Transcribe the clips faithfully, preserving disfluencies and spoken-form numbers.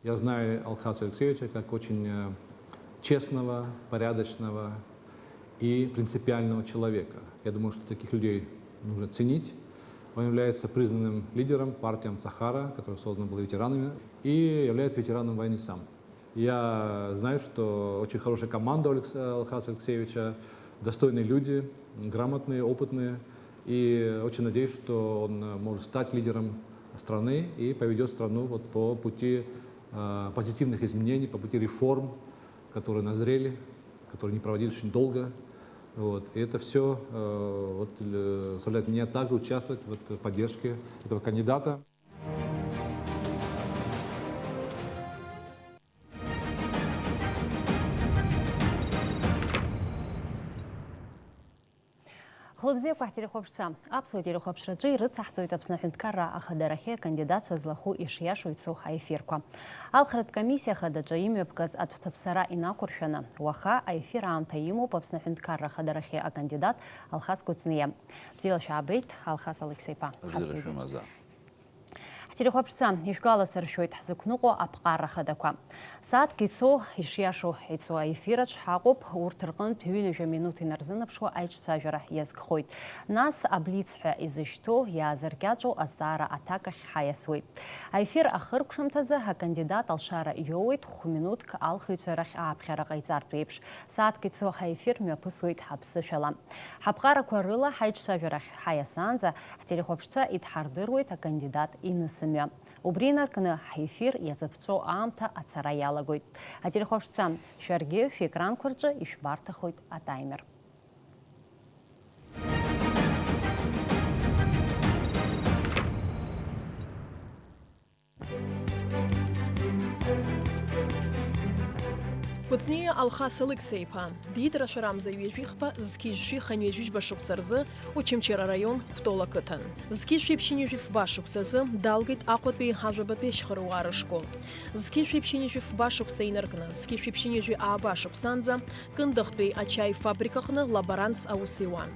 Я знаю Алхаса Алексеевича как очень э, честного, порядочного и принципиального человека. Я думаю, что таких людей нужно ценить. Он является признанным лидером партии Амцахара, которая создана была ветеранами, и является ветераном войны сам. Я знаю, что очень хорошая команда у Алекс- Алхаса Алексеевича, достойные люди, грамотные, опытные. И очень надеюсь, что он э, может стать лидером страны и поведет страну вот по пути э, позитивных изменений, по пути реформ, которые назрели, которые не проводились очень долго. Вот. И это все э, вот, э, заставляет меня также участвовать вот, в поддержке этого кандидата. Хәлыбзиақәа ҳтелехәаԥшцәа, аԥсуа телехәаԥшраҿы ирыцаҳҵоит Аԥсны аҳәынҭқарра ахадарахьы акандидатцәа злахәу ишиашоу ицо аефирқәа. Алхратә комиссиа хадаҿы имҩаԥгаз аӡә ҭаԥсара инақәыршәаны, уаха аефир аамҭа имоуп Аԥсны аҳәынҭқарра ахадарахьы акандидат Алхас Кәыҵниа. Бзиала шәаабеит, Алхас Алықьса-иԥа. Бзиара ҳастудиаҿы. Шәымаза. Ҳтелехәаԥшцәа, ишәгәаласыршәоит ҳзықәныҟәо аԥҟара ахадақәа. Сааҭк ицо, ишиашоу ицо аефираҿ ҳаҟоуп, урҭ рҟынтә ҩынҩажәа минуҭ инарзынаԥшуа аиҿцәажәара иазкхоит. Нас аблиц ҳәа изышьҭоу, иаазыркьаҿу азҵаара аҭак ахь ҳаиасуеит. Аефир ахыркәшамҭазы акандидат алшара иоуеит хә-минуҭк алхыҩцәа рахь ааԥхьара ҟаиҵартә еиԥш. Сааҭк ицо ҳаефир мҩаԥысуеит ҳаԥсышәала. Ҳаԥҟарақәа рыла ҳаиҿцәажәарахь ҳаиасаанӡа ҳтелехәаԥшцәа идҳардыруеит акандидат инысымҩа. Убри инаркны ҳефир иазыԥҵәо аамҭа ацара иалагоит. Ателехәаԥшцәа, шәаргьы шәекранқәа рҿы ишәбарҭахоит атаймер. Кәыҵниа Алхас Алықьса-иԥа, диит рашәарамза ҩажәихԥа зқьи жәшәи хынҩажәижәба шықәса рзы Очамчыра араион Кәтол ақыҭан. Зқьи жәшәи ԥшьынҩажәи фба шықәсазы далгеит Аҟәатәи ажәабатәи ашьхаруаа рышкол. Зқьи жәшәи ԥшьынҩажәи фба шықәса инаркны, зқьи жәшәи ԥшьынҩажәи ааба шықәсанӡа Кындыхтәи ачаи фабрикаҟны лаборантс аус иуан.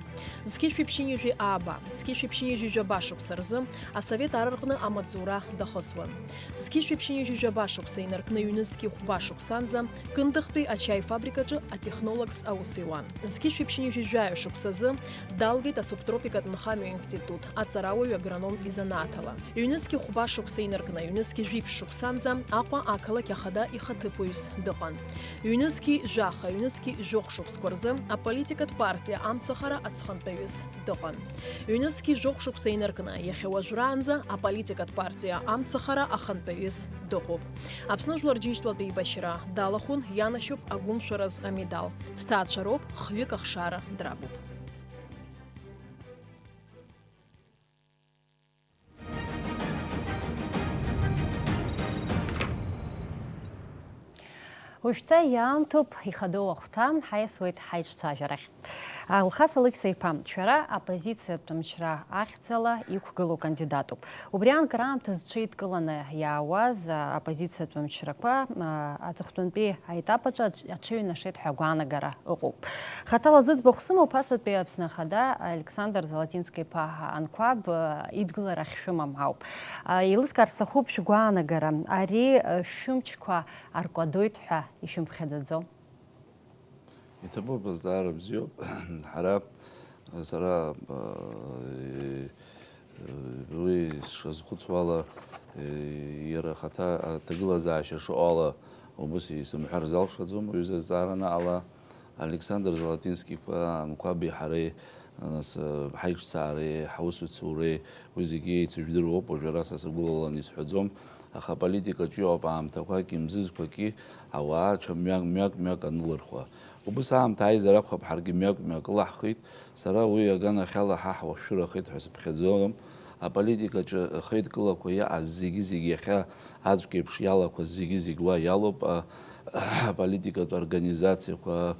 Зқьи жәшәи ԥшьынҩажәи ааба, зқьи жәшәи ԥшьынҩажәи жәаба шықәса рзы асовет ар рҟны амаҵзура дахысуан. Зқьи жәшәи ԥшьынҩажәи жәаба шықәса инаркны ҩнызқьи хәба шықәсанӡа Кындыхтәи ачаи фабрикаҿы атехнолагс аус иуан. Зқьи жәшәи ԥшьынҩажәи жәаҩа шықәсазы далгеит асубтропикатә нхамҩа институт аҵарауаҩ агроном изанааҭ ала. Ҩнызқьи хәба шықәса инаркны, ҩнызқьи жәиԥшь шықәсанӡа Аҟәа ақалақь ахада ихаҭыԥуаҩыс дыҟан. Ҩнызқьи жәаха, ҩнызқьи жәохә шықәсқәа рзы аполитикатә партиа Амцахара аҵхантәаҩыс дыҟан. Ҩнызқьи жәохә шықәса инаркны, иахьа уажәраанӡа аполитикатә партиа Амцахара ахантәаҩыс дыҟоуп. Аԥсны Жәлар Џьынџьтәылатә еибашьра далахәын, ианашьоуп агәымшәараз амедал. Дҭаацәароуп, хҩык ахшара драгуп. Уажәшьҭа иаамҭоуп ихадоу ахәҭа, ҳаиасуеит ҳаиҿцәажәарахь. Алхас Алықьса-иԥа, шәара аоппозициатә мчра ахьӡала иқәгылоу кандидатуп. Убри аан краамҭа зҽеидкыланы иаауаз аоппозициатә мчрақәа, а, аҵыхәтәантәи аетап аҿы аҽ-, аҽеиҩнашеит ҳәа агәаанагара ыҟоуп. Хаҭала зыӡбахә сымоуп асатәи Аԥсны Ахада Александр Золотински-иԥа Анқәаб, а, идгылара ахьшәымам ауп. А, еилыскаар сҭахуп шәгәаанагара, ари, а, шәымчқәа аркәадоит ҳәа ишәымԥхьаӡаӡом? Иҭабуп, азҵаара бзиоуп. Ҳара, сара, уи сшазхәыцуала, иара ахаҭа аҭагылазаашьа шыҟоу ала убыс исымҳәар залшаӡом, аҩыза азҵаара анаҟала. Александр Золотински-иԥа Анқәаби ҳареи, нас, ҳаиҿцаареи, ҳусуцәоуреи, уи зегьы еицыжәдыруоуп, уажәы ара са сгәылаланы исҳәаӡом. Аха аполитикаҿы иҟоуп аамҭақәаки мзызқәаки ауаа ҽа мҩак, мҩак, мҩак анылырхуа. Убыс аамҭа аизар акәхап, ҳаргьы мҩак, мҩакыла ҳхит. Сара уи аганахьала ҳа ҳуашәшәырахеит ҳәа сыԥхьаӡом. Аполитикаҿы ахеидкылақәа иааз зегьы-зегь иахьа аӡәк еиԥш иалақәаз зегьы-зегь уа иалоуп. А, аполитикатә организациақәа,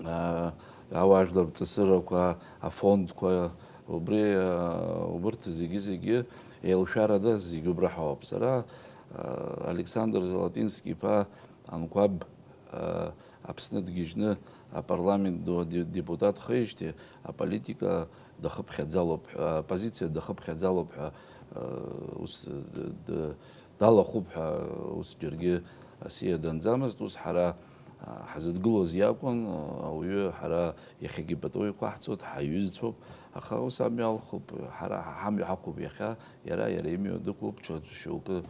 а, ауаажәлар рҵысырақәа, афондқәа, убри, а, убырҭ зегьы-зегьы еилшәарада зегьы убра ҳауп. Сара, а, Александр Золотински-иԥа Анқәаб, а, Аԥсны дгьежьны апарламент ду аде-, депутат хеижьҭеи аполитика дахыԥхьаӡалоуп ҳәа, аоппозициа дахыԥхьаӡалоуп ҳәа, а, ус д-, д-, Далахәуп ҳәа ус џьаргьы асиа данӡамызт, ус ҳара, а, ҳазыдгылоз иакәын, а, ауаҩы ҳара иахьагьы пату иқәаҳҵоит, ҳаиҩызцәоуп, аха ус амҩа алхуп, ҳара ҳамҩа ҳақәуп иахьа, иара, иара имҩа дықәуп, ҽа шьоукы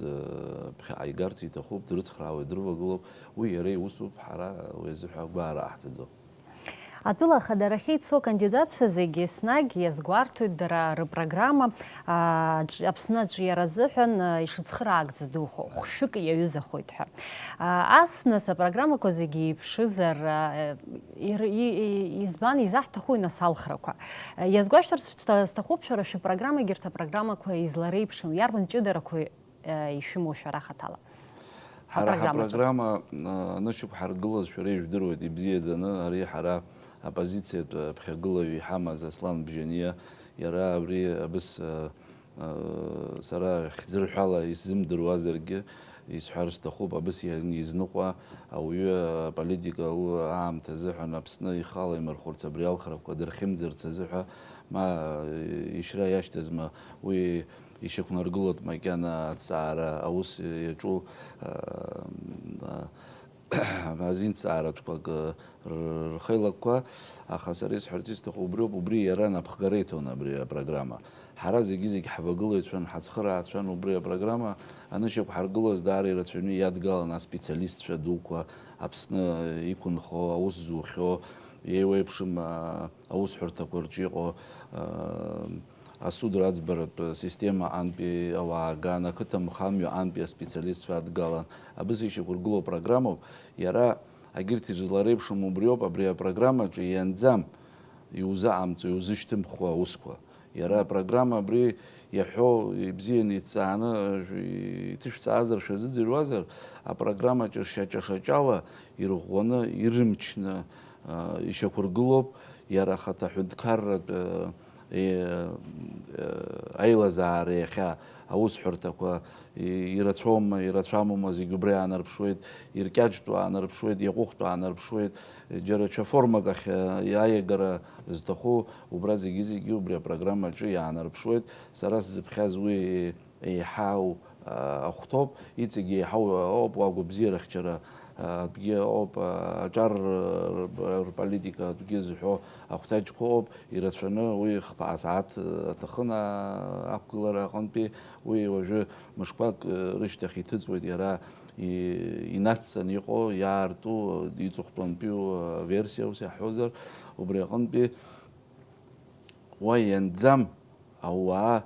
д-, ԥхьаҟа игарц иҭахуп, дрыцхраауеит, дрывагылоуп, уи иара иусуп, ҳара уи азыҳәа агәаара ҟаҳҵаӡом. Атәыла ахадарахьы ицо акандидатцәа зегьы еснагь иазгәарҭоит дара рыпрограмма, аа, аҿ-, Аԥсны аҿиара азыҳәан, аа, ишыцхыраагӡа духәо, хәшәык иаҩызахоит ҳәа. Аа, ас, нас, апрограммақәа зегьы еиԥшызар, аа, ир-, и-, и-, избан изаҳҭахуи, нас, алхрақәа? Иазгәашәҭарц сҭа-, сҭахуп, шәара шәыпрограмма егьырҭ апрограммақәа излареиԥшым, иарбан ҷыдарақәа ишәымоу шәара хаҭала? Ҳара апрограммаҿы. Ҳапрограмма, а, анышьақәҳаргылаз шәара ижәдыруеит ибзиаӡаны, ари ҳара аппозициатә ԥхьагылаҩ иҳамаз Аслан Бжьаниа, иара абри абыс, а, а, сара хьӡырҳәала исзымдыруазаргьы, исҳәар сҭахуп, абыс иан-, изныҟәа ауаҩы аполитика у-, аамҭа азыҳәан Аԥсны ихала имырхәырц абри алхрақәа дырхьымӡарц азыҳәа, ма, а, ишьра иашьҭазма уи ишьақәнаргылоит макьана аҭҵаара аус иаҿу, а, а, азинҭҵааратәқәак, а, р-, рхеилакқәа, аха сара исҳәарц исҭаху убриоуп, убри иара напхгара иҭон абри апрограмма. Ҳара зегьы-зегь ҳвагылаҩцәан, ҳацхыраацәан убри апрограмма анышьақәҳаргылоз даара ирацәаҩны иадгалан аспециалистцәа дуқәа, Аԥсны иқәынхо, аус зухьоу, еиуеиԥшым, а, аусҳәарҭақәа рҿы иҟоу, а, асуд раӡбаратә система антәи ауаа ган, ақыҭа мхамҩа антәи аспециалистцәа адгалан. Абыс ишьақәыргылоу программоуп, иара агьырҭ ирызлареиԥшым убриоуп, абри апрограммаҿы ианӡам, иузаҟамҵо, иузышьҭымхуа аусқәа. Иара апрограмма абри иаҳәо ибзианы иҭҵааны, иҭышәҵаазар шәазыӡырҩуазар, апрограммаҿы шьаҿа-шьаҿала ирӷәӷәаны, ирымчны, а, ишьақәыргылоуп, иара ахаҭа аҳәынҭқарратә, э, э, э, аилазаара иахьа аусҳәарҭақәа и-, ирацәоума, ирацәамума, зегь убри аанарԥшуеит, иркьаҿтәу аанарԥшуеит, иаҟәыхтәу аанарԥшуеит, џьара ҽа формак ахь, э, аиагара зҭаху, убра зегьы-зегьы убри апрограммаҿы иаанарԥшуеит. Сара сзыԥхьаз уи еиҳау, а, ахәҭоуп, иҵегь еиҳау ауп, уа агәабзиарахьчара, а, атәгьы ауп, а, аҿар р-, р-, рполитика атәгьы зҳәо ахәҭаҷқәа ыҟоуп, ирацәаны уи хԥа-, асааҭ, а, аҭахын, а, ақәгылара аҟынтәи, уи уажәы мышқәак, а, рышьҭахь иҭыҵуеит иара и-, инацҵаны иҟоу, иаарту, иҵыхәтәантәиу, а, версиа, ус иаҳҳәозар, убри аҟынтәи уа ианӡам, ауаа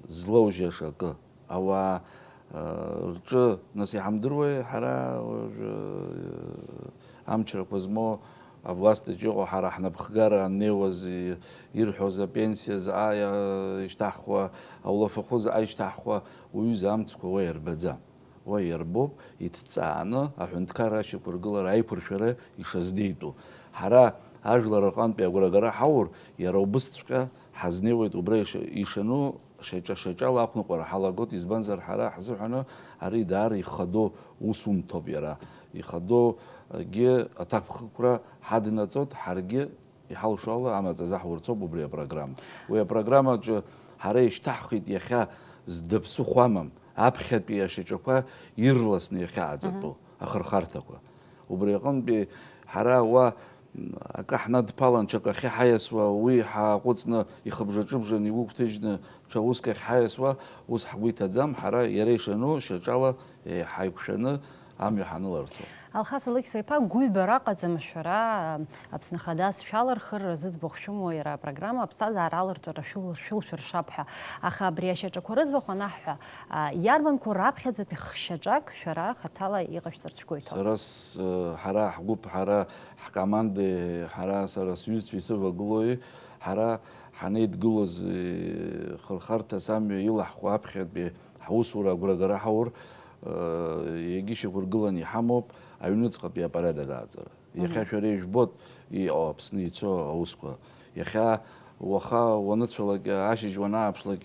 злоужьаша акы, ауаа, э, рҿы, нас, иҳамдыруеи ҳара уажәы, э, амчрақәа змоу авласт аҿы иҟоу ҳара ҳнапхгара аннеиуаз, и-, ирҳәоз апенсиа заҟа иа-, ишьҭаҳхуа, аулафахәы заҟа ишьҭаҳхуа, уаҩы изы амцқәа уа иарбаӡам. Уа иарбоуп, иҭҵааны аҳәынҭқарра ашьақәыргылара аиқәыршәара ишазнеитәу. Ҳара ажәлар рҟынтәи агәрагара ҳаур, иара убысҵәҟьа ҳазнеиуеит, убра иша-, ишану шьаҿа-шьаҿала ақәныҟәара ҳалагоит, избанзар, ҳара ҳзыҳәаны ари даара ихадоу усумҭоуп иара. Ихадоугьы аҭакԥхықәра ҳаднаҵоит, ҳаргьы иҳалшо ала амаҵ азаҳурцоуп убри апрограмма. Уи апрограммаҿы ҳара ишьҭаҳхит иахьа зда ԥсыхәа амам, аԥхьатәи ашьаҿақәа ирласны иахьааӡатәу Мгм. ахырхарҭақәа. Убри аҟынтәи ҳара уа, м, акы ҳнадԥалан, ҽак ахьы ҳаиасуа, уи ҳааҟәыҵны, ихыбжа-ҿыбжан игәыгәҭыжьны, ҽа уск ахь ҳаиасуа, ус ҳгәы иҭаӡам, ҳара иара ишану шьаҿала, е, ҳаиқәшәаны амҩа ҳаныларцо. Алхас Алықьса-иԥа, гәыҩбара аҟаӡам шәара, Аԥсны Ахада шәалырхыр зыӡбахә шәымоу иара апрограмма аԥсҭазаара аларҵәара шәыл-, шәылшәыршап ҳәа. Аха абри ашьаҿақәа рыӡбахә анаҳҳәа, а, иарбанқәоу раԥхьаӡатәи хшьаҿак шәара хаҭала иҟашәҵарц шәгәы иҭоу? Сара с-, ҳара ҳгәыԥ, ҳара ҳкомандеи, ҳара, сара сҩызцәеи сывагылоуи, ҳара ҳанеидгылоз, э, хырхарҭас амҩа илаҳху аԥхьатәи ҳусура агәрагара ҳаур, э, егьышьақәыргыланы иҳамоуп аҩныҵҟатәи апорядок ааҵара. Иахьа Мгм. шәара ижәбоит иҟоу Аԥсны ицо аусқәа. Иахьа уаха уаныцәалак, ашьыжь уанааԥшлак,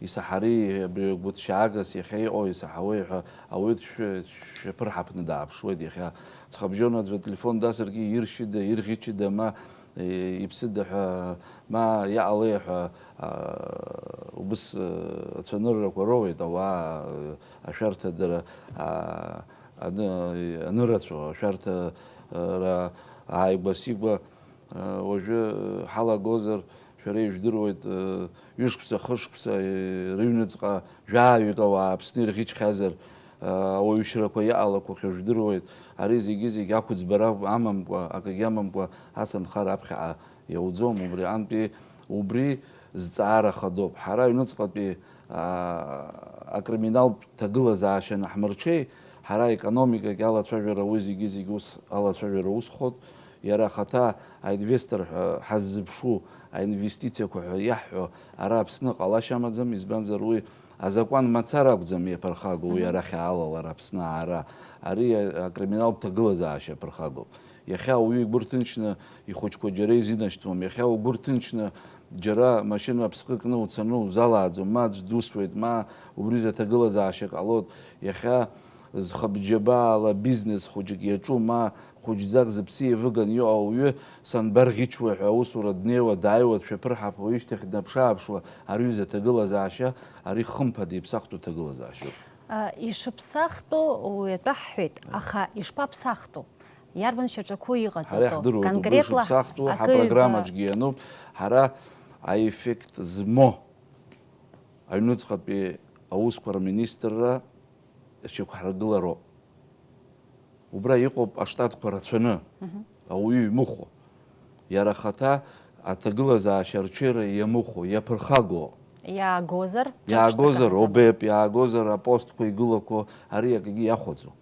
исаҳари абри гәыҭшьаагас иахьа иҟоу исаҳауеи ҳәа ауаҩы дшәы-, дшәаԥырҳаԥны дааԥшуеит иахьа. Ҵхыбжьон аӡәы ателефон дасыргьы иршьыда, ирӷьычыда, ма Иԥсыда ҳәа, ма иаҟалеи ҳәа, убыс ацәаныррақәа роуеит, ауаа ашәарҭадара анырацәоу, ашәарҭара ааигәа-сигәа уажәы ҳалагозар, шәара ижәдыруеит, ҩышықәса, хышықәса рыҩныҵҟа жәаҩык ауаа Аԥсны ирӷьычхьазар, ауаҩшьрақәа иаалақәахьоу жәдыруеит. Ари зегьы-зегь ақәӡбара амамкәа, акагьы амамкәа, ас анхара аԥхьаҟа иауӡом. Убри аҟынтәи убри зҵаара хадоуп. Ҳара аҩныҵҟатәи, аа, акриминалтә ҭагылазаашьа анаҳмырҽеи, ҳара аекономикагь алацәажәара, уи зегьы-зегь ус алацәажәара усхот, иара ахаҭа аинвестор ҳәа ҳаззыԥшу, аинвестициақәа ҳәа иаҳҳәо, ара Аԥсны ҟалашьа амаӡам, избанзар уи азакәан мацара акәӡам иаԥырхагоу, уи арахь аалалара Аԥсны аара, ари акриминалтә ҭагылазаашьа аԥырхагоуп. Иахьа ауаҩы игәы рҭынчны ихәыҷқәа џьара изинашьҭуам, иахьа угәы рҭынчны џьара машьына аԥсҟы кны уцаны узалааӡом, ма аӡә дусуеит, ма убри изы аҭагылазаашьа ҟалоит, иахьа зхабџьабаала бизнес хәыҷык иаҿу, ма хәыҷӡак зыԥсы еивыганы иҟоу ауаҩы санбарӷьычуеи ҳәа аусура днеиуа, дааиуа, дшәаԥырҳаԥуа, ишьҭахь днаԥшы-ааԥшуа, ари ҩыза аҭагылазаашьа, ари хымԥада иԥсахтәу ҭагылазаашьоуп. А, ишыԥсахтәу уи атәы ҳҳәеит, аха ишԥаԥсахтәу? Иарбан шьаҿақәоу иҟаҵатәу? Ҳара иаҳдыруеит убри конкретла шыԥсахтәу, акы ҳапрограммаҿгьы иануп, ҳара аеффект змоу аҩныҵҟатәи аусқәа рминистрра шьақәҳаргылароуп. Убра иҟоуп аштатқәа рацәаны, мгм, ауаҩы имыхәо. Иара ахаҭа аҭагылазаашьа арҽеира иамыхәо, иаԥырхагоу. Иаагозар, иаагозар, ҿырԥштәык ҟаҳҵап. ОБЭП, иаагозар апостқәа игылақәо, ари акгьы иахәаӡом.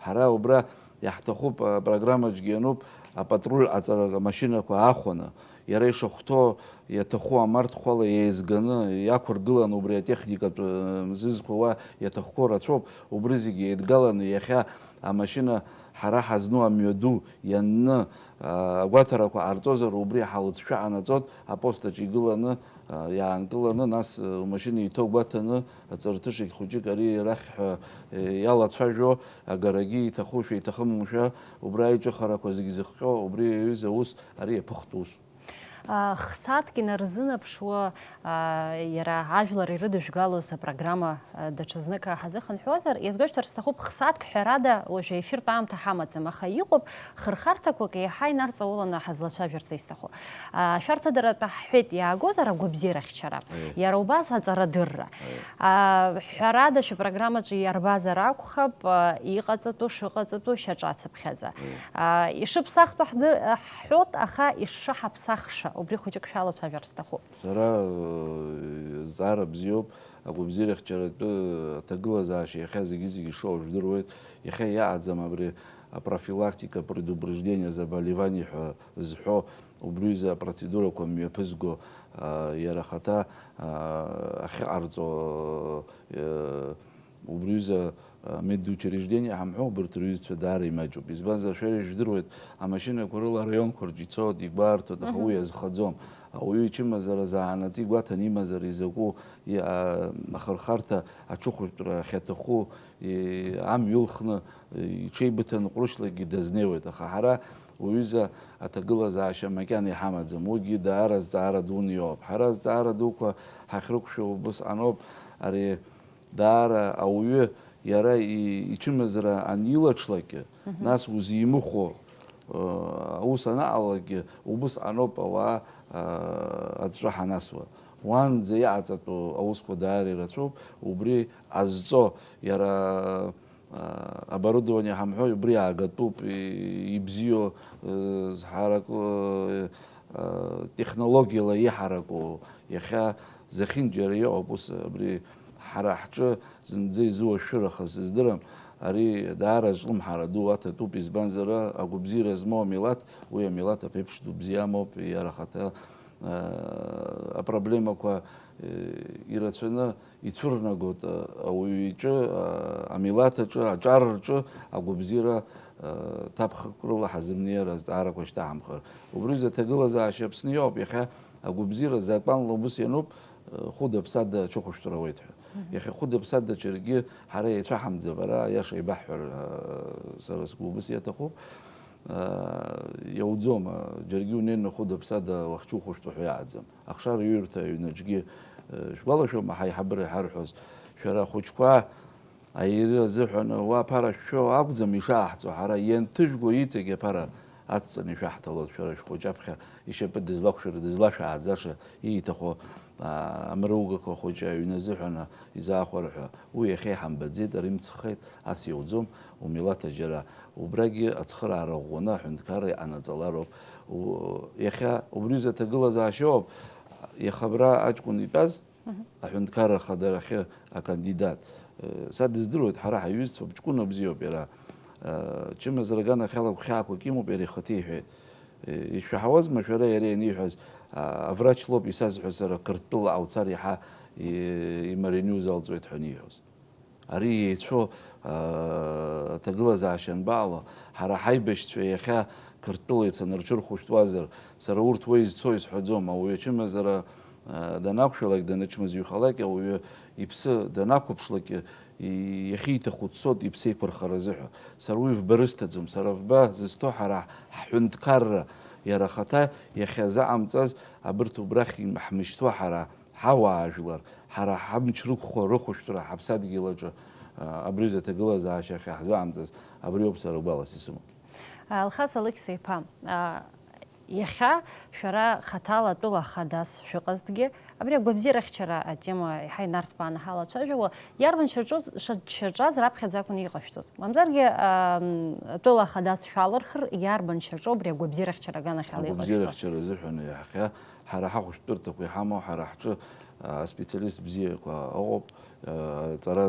Ҳара убра иаҳҭахуп, апрограммаҿгьы иануп, апатруль аҵара амашьынақәа аахәаны, иара ишахәҭоу, иаҭаху амарҭхәала еизганы, иақәыргыланы убри атехникатә, э, мзызқәа уа иаҭахқәоу рацәоуп, убри зегьы еидгаланы иахьа амашьына ҳара ҳазну амҩаду ианны, а, агәаҭарақәа ҟарҵозар, убри ҳалҵшәа ҟанаҵоит, апост аҿы игыланы, а, иаанкыланы, нас, а, умашьына иҭоу гәаҭаны, аҵарҭышагь хәыҷык ари арахь ҳәа, э, иалацәажәо, агарагьы иҭахушәа, иҭахымшәа, убра аиҿыхарақәа зегь зыхҟьо, убри аҩыза аус, ари иаԥыхтә ус. А, хсааҭк инарзынаԥшуа, а, иара ажәлар ирыдыжәгалоз апрограмма, а, даҽазнык ҳазыхынҳәуазар, иазгәашәҭар сҭахуп, хсааҭк ҳәарада уажә аефиртә аамҭа ҳамаӡам, аха иҟоуп хырхарҭақәак еиҳа инарҵауланы ҳазлацәажәарц исҭаху. А, шәарҭадаратәы ҳҳәеит, иаагозар агәабзиарахьчара. Аиеи. Иара убас аҵарадырра. Аиеи. А, ҳәарада, шәыпрограммаҿы иарбазар акәхап, а, иҟаҵатәу, шыҟаҵатәу шьаҿацыԥхьаӡа. Аиеи. А, ишыԥсахтәу ҳдыр-, ҳҳәот, аха ишшаҳаԥсахша, убри хәыҷык шәалацәажәар сҭахуп. Сара, э, зҵаара бзиоуп, агәабзиарахьчаратәы аҭагылазаашьа иахьа зегьы-зегьы ишоу жәдыруеит, иахьа иаҟаӡам абри апрофилактика, предупреждение заболеваний ҳәа зҳәо, убри аҩыза апроцедурақәа мҩаԥызго, а, иара ахаҭа, а, ахьыҟарҵо, э, убри аҩыза, а, медучреждение ҳамҳәо, убарҭ рҩызцәа даара имаҷуп. Избанзар, шәара ижәдыруеит, амашьынақәа рыла араионқәа рҿы ицоит, игәарҭоит, аха, мгм, уи иазхаӡом. Ауаҩы ичымазара заанаҵы игәаҭаны имазар изакәу, и-, а, ахырхарҭа аҽыхәшәтәра ахьаҭаху, и-, амҩа ылхны, и-, иҽеибыҭаны ҟәрышьлагьы дазнеиуеит. Аха ҳара уҩыза аҭагылазаашьа макьана иҳамаӡам. Уигьы даара зҵаара дуны иоуп. Ҳара азҵаара дуқәа ҳахьрықәшәо убысҟаноуп. Ари даара ауаҩы иара и-, ичымазара анилаҽлакьы, мгм, нас узимыхәо, э, аус анаҟалакьы, убысҟаноуп ауаа, э, адҵәа ҳанасуа. Уанӡа иҟаҵатәу аусқәа даара ирацәоуп, убри азҵо, иара, а, оборудование ҳамҳәои, убри аагатәуп, и-, ибзиоу, э, зҳараку, э, а, технологиала иҳараку, иахьа зехьынџьара иҟоуп ус, абри ҳара ҳҿы зынӡа изуашәырахаз сыздырам, ари даара зҿлымҳара ду аҭатәуп, избанзар, агәабзиара змоу амилаҭ, уи амилаҭ аԥеиԥш ду бзиа амоуп, иара ахаҭа, а, апроблемақәа, э, ирацәаны ицәырнагоит, а, ауаҩы иҿы, а, амилаҭ аҿы, аҿар рҿы агәабзиара, а, ҭакԥхықәрала ҳазымнеир азҵаарақәа шьҭаҳамхыр. Убри аҩыза аҭагылазаашьа Аԥсны иоуп, иахьа агәабзиара закәанла убыс иануп, а, хәыда-ԥсада аҽыхәышәтәра ауеит ҳәа. Мгм. Иахьа хәыда-ԥсада џьаргьы ҳара еицәаҳамӡап, ара аиаша еибаҳҳәар, а, сара сгәы убыс иаҭахуп. Иауӡом, џьаргьы унеины хәыда-ԥсада уахьчухәышәтәу ҳәа иааӡам. Ахшара иҩырҭа аҩнаҿгьы, шәгәалашәома, ҳаиҳабыра иҳарҳәоз, шәара ахәыҷқәа аира азыҳәан уа аԥара шәшәо акәӡам ишааҳҵо, ҳара ианҭыжәго иҵегь аԥара ацҵаны ишәаҳҭалоит, шәара шәхәыҷы аԥхьа ишьапы дызлақәшәара, дызлашәааӡаша, ииҭаху, аа, амругақәа хәыҷы аҩны азыҳәан изаахәара ҳәа. Уи иахьа иҳамбаӡеит, ари мцхеит, ас иауӡом, умилаҭ аџьара. Убрагьы ацхыраара ӷәӷәаны аҳәынҭқарра иҟанаҵалароуп. У-, иахьа убри изы аҭагылазаашьоуп, иаха абра аҷкәын итәаз, Мгм. аҳәынҭқарра ахадарахьы акандидат. Э, са дыздыруеит, ҳара ҳаиҩызцәоуп, ҷкәына бзиоуп иара. Э, чымазара аганахьала гәхьаақәак имоуп, иара ихаҭа иҳәеит. Э, ишәаҳауазма шәара иара ианиҳәаз, а, аврач лоуп исазҳәаз сара Қырҭтәыла ауцар иаҳа и-, имариниузалҵоит ҳәа аниҳәоз? Ари еицәоу, аа, аҭагылазаашьа анбаҟало, ҳара ҳаибашьцәа иахьа Қырҭтәыла ицаны рҽырхәышәтәуазар, сара урҭ уа изцо исҳәаӡом, ауаҩы ачымазара, аа, данақәшәалак, данычмазаҩхалак, ауаҩы иԥсы данақәыԥшлак, и-, иахьиҭаху дцоит иԥсы еиқәырхаразы ҳәа. Сара уи вба рысҭаӡом, сара вба зысҭо ҳара ҳҳәынҭқарра, иара ахаҭа иахьазаҟамҵаз абырҭ убрахь им-, ҳмышьҭуа ҳара. Ҳауаажәлар, ҳара ҳамч рықәхо рыхәышәтәра ҳаԥсадгьыл аҿы, а, абри аҭагылазаашьа ахьаҳзаамҵаз, абриоуп сара гәалас исымоу. Алхас Алықьса-иԥа, а, иахьа шәара хаҭала атәыла хадас шәыҟазҭгьы, абри агәабзиарахьчара атема еиҳа инарҭбааны ҳалацәажәауа, иарбан шьаҿоз-, шьа-, шьаҿаз раԥхьаӡа акәын иҟашәҵоз. Мамзаргьы, а, м, атәыла хадас шәалырхыр, иарбан шьаҿоу абри агәабзиарахьчара аганахьала иҟашәҵо? Агәабзиарахьчара азыҳәан иаҳахьа ҳара ҳахәышәтәырҭақәа иҳамоу, ҳара ҳҿы, а, специалист бзиақәа ыҟоуп, а, ҵара,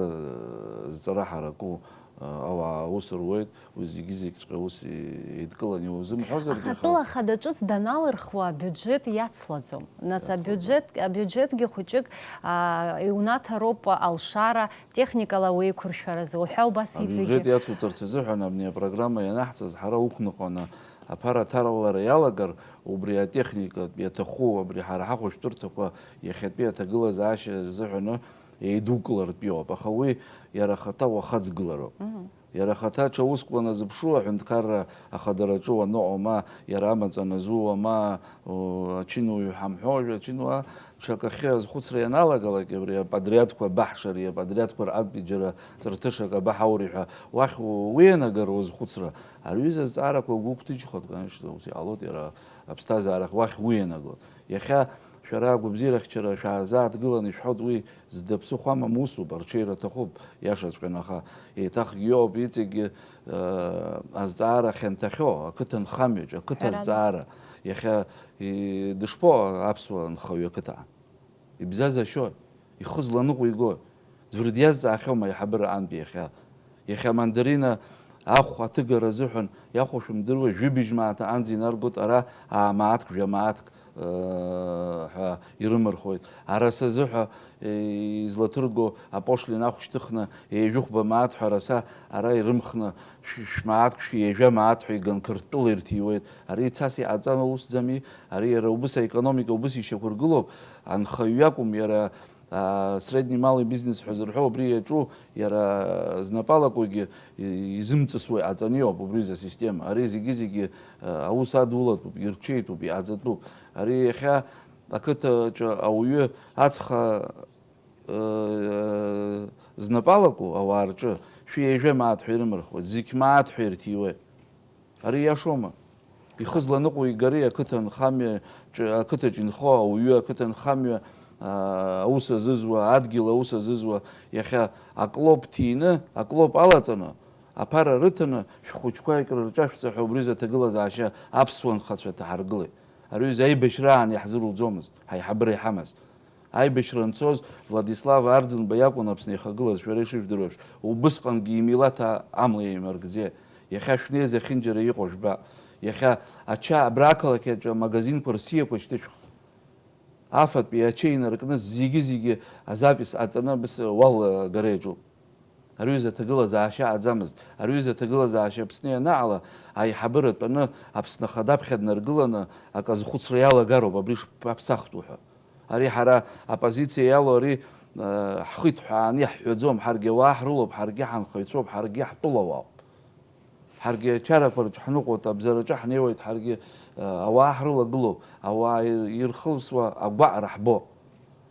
зҵара ҳараку, а, ауаа аус руеит, уи зегьы-зегьҵәҟьа ус и-, еидкыланы иузымҳәозаргьы, аха атәыла хадаҿыц даналырхуа абиуџьеҭ иацлаӡом. Нас иацлаӡом. Абиуџьеҭ, абиуџьеҭгьы хәыҷык, а, иунаҭароуп алшара, техникала уеиқәыршәаразы уҳәа убас иҵегьы. Абиуџьеҭ иацуҵарц азыҳәан абни апрограмма ианаҳҵаз ҳара уқәныҟәаны аԥара аҭаралара иалагар, убри атехникатә иаҭаху, абри ҳара ҳахәышәтәырҭақәа иахьатәи аҭагылазаашьа рзыҳәаны еидукылартә иоуп, аха уи иара ахаҭа уахаҵгылароуп. Мгм. Иара ахаҭа аҽа усқәа назыԥшу, аҳәынҭқарра ахадараҿы уаныҟоу, ма иара амаҵ аназууа, ма, о, ачынуаҩ ҳамҳәо, уажәы ачынуаа ҽакахьы азхәыцра ианалагалак, абри аподриадқәа абаҳшари, аподриадқәа рҟынтәи џьара ҵарҭышак абаҳаури ҳәа, уахь у-, уианагар уазхәыцра, ари аҩыза азҵаарақәа угәы қәҭыџьхоит, конечно, ус иҟалоит, иара аԥсҭазаарахь уахь уианагоит. Иахьа шәара агәабзиарахьчара шәаазааҭгыланы ишәҳәоит, уи зда ԥсыхәа амам усуп, арҽеира аҭахуп, иашаҵәҟьаны, аха еиҭахгьы иоуп иҵегьы, э, азҵаара хьанҭахьоу, ақыҭанхамҩаҿ, ақыҭа Ҳәарада. Азҵаара. Иахьа, и-, дышԥоу аԥсуа нхаҩы ақыҭа? Ибзазашьои? Ихы зланыҟәигои? Ӡәыр диазҵаахьоума аиҳабыра аҟынтәи иахьа? Иахьа амандарина ахә аҭыгара азыҳәан, иахәо шәымдыруа, жәибжь мааҭ аҟынӡа инаргоит, ара аа мааҭк, жәа мааҭк, ыы, ҳәа ирымырхуеит. Араса азыҳәа, э, излаҭырго апошлина ахә шьҭыхны, ҩажәихәба мааҭ ҳәа араса ара ирымхны, шә-, шәмааҭк, шәи ҩажәа мааҭ ҳәа иганы Қырҭтәыла ирҭиуеит. Ари цас иҟаҵама усӡами? Ари иара убыс аекономика убыс ишьақәыргылоуп. Анхаҩ иакәым, иара а, средний малый бизнес ҳәа зырҳәо убри иаҿу, иара знапалакугьы и-, изымҵысуа иҟаҵаны иоуп убри изы асистема. Ари зегьы-зегьы, а, аус адулатәуп, ирҽеитәуп, иҟаҵатәуп. Ари иахьа ақыҭаҿы ауаҩы ацха, э, знапалаку ауаа рҿы шәи ҩажәа мааҭ ҳәа ирымырхуеит, зқь мааҭ ҳәа ирҭиуеит. Ари иашоума? Ихы зланыҟәигари ақыҭанхамҩа ҿы-, ақыҭаҿ инхо ауаҩы, ақыҭанхамҩа, аа, аус азызуа, адгьыл аус азызуа, иахьа аклоп ҭины, аклоп алаҵаны, аԥара рыҭаны, шәхәыҷқәа икрырҿашәҵа ҳәа убри изы аҭагылазаашьа аԥсуа нхацәа ҭаҳаргылеит. Ари аҩыза аибашьраан иаҳзыруӡомызт, ҳаиҳабыра иҳамаз. Аибашьра анцоз Владислав Арӡынба иакәын Аԥсны ихагылаз, шәара ишыжәдыруа еиԥш, убысҟангьы имилаҭ а-, амла еимаркӡеит. Иахьа шәнеиз ахьынџьара иҟоу жәба. Иахьа ача абра ақалақь аҿы амагазинқәа рсиақәа шьҭышәх. Афатәи ача инаркны зегьы-зегьы азапис ҟаҵаны абыс уал агара иаҿуп. Ари аҩыза аҭагылазаашьа аӡамызт. Ари аҩыза аҭагылазаашьа Аԥсны ианаала, аиҳабыра тәаны Аԥсны Ахада аԥхьа днаргыланы акы азхәыцра иалагароуп, абри шԥаԥсахтәу ҳәа. Ари ҳара апозициа иалоу ари, э, ҳхы иҭҳәааны иаҳҳәаӡом, ҳаргьы ауаа ҳрылоуп, ҳаргьы ҳанхаҩцәоуп, ҳаргьы ҳтәылауаауп. Ҳаргьы ачарақәа рҿы ҳныҟәоит, абзараҿы ҳнеиуеит, ҳаргьы, э, ауаа ҳрылагылоуп, ауаа ир-, ирхылсуа агәаҟра ҳбо.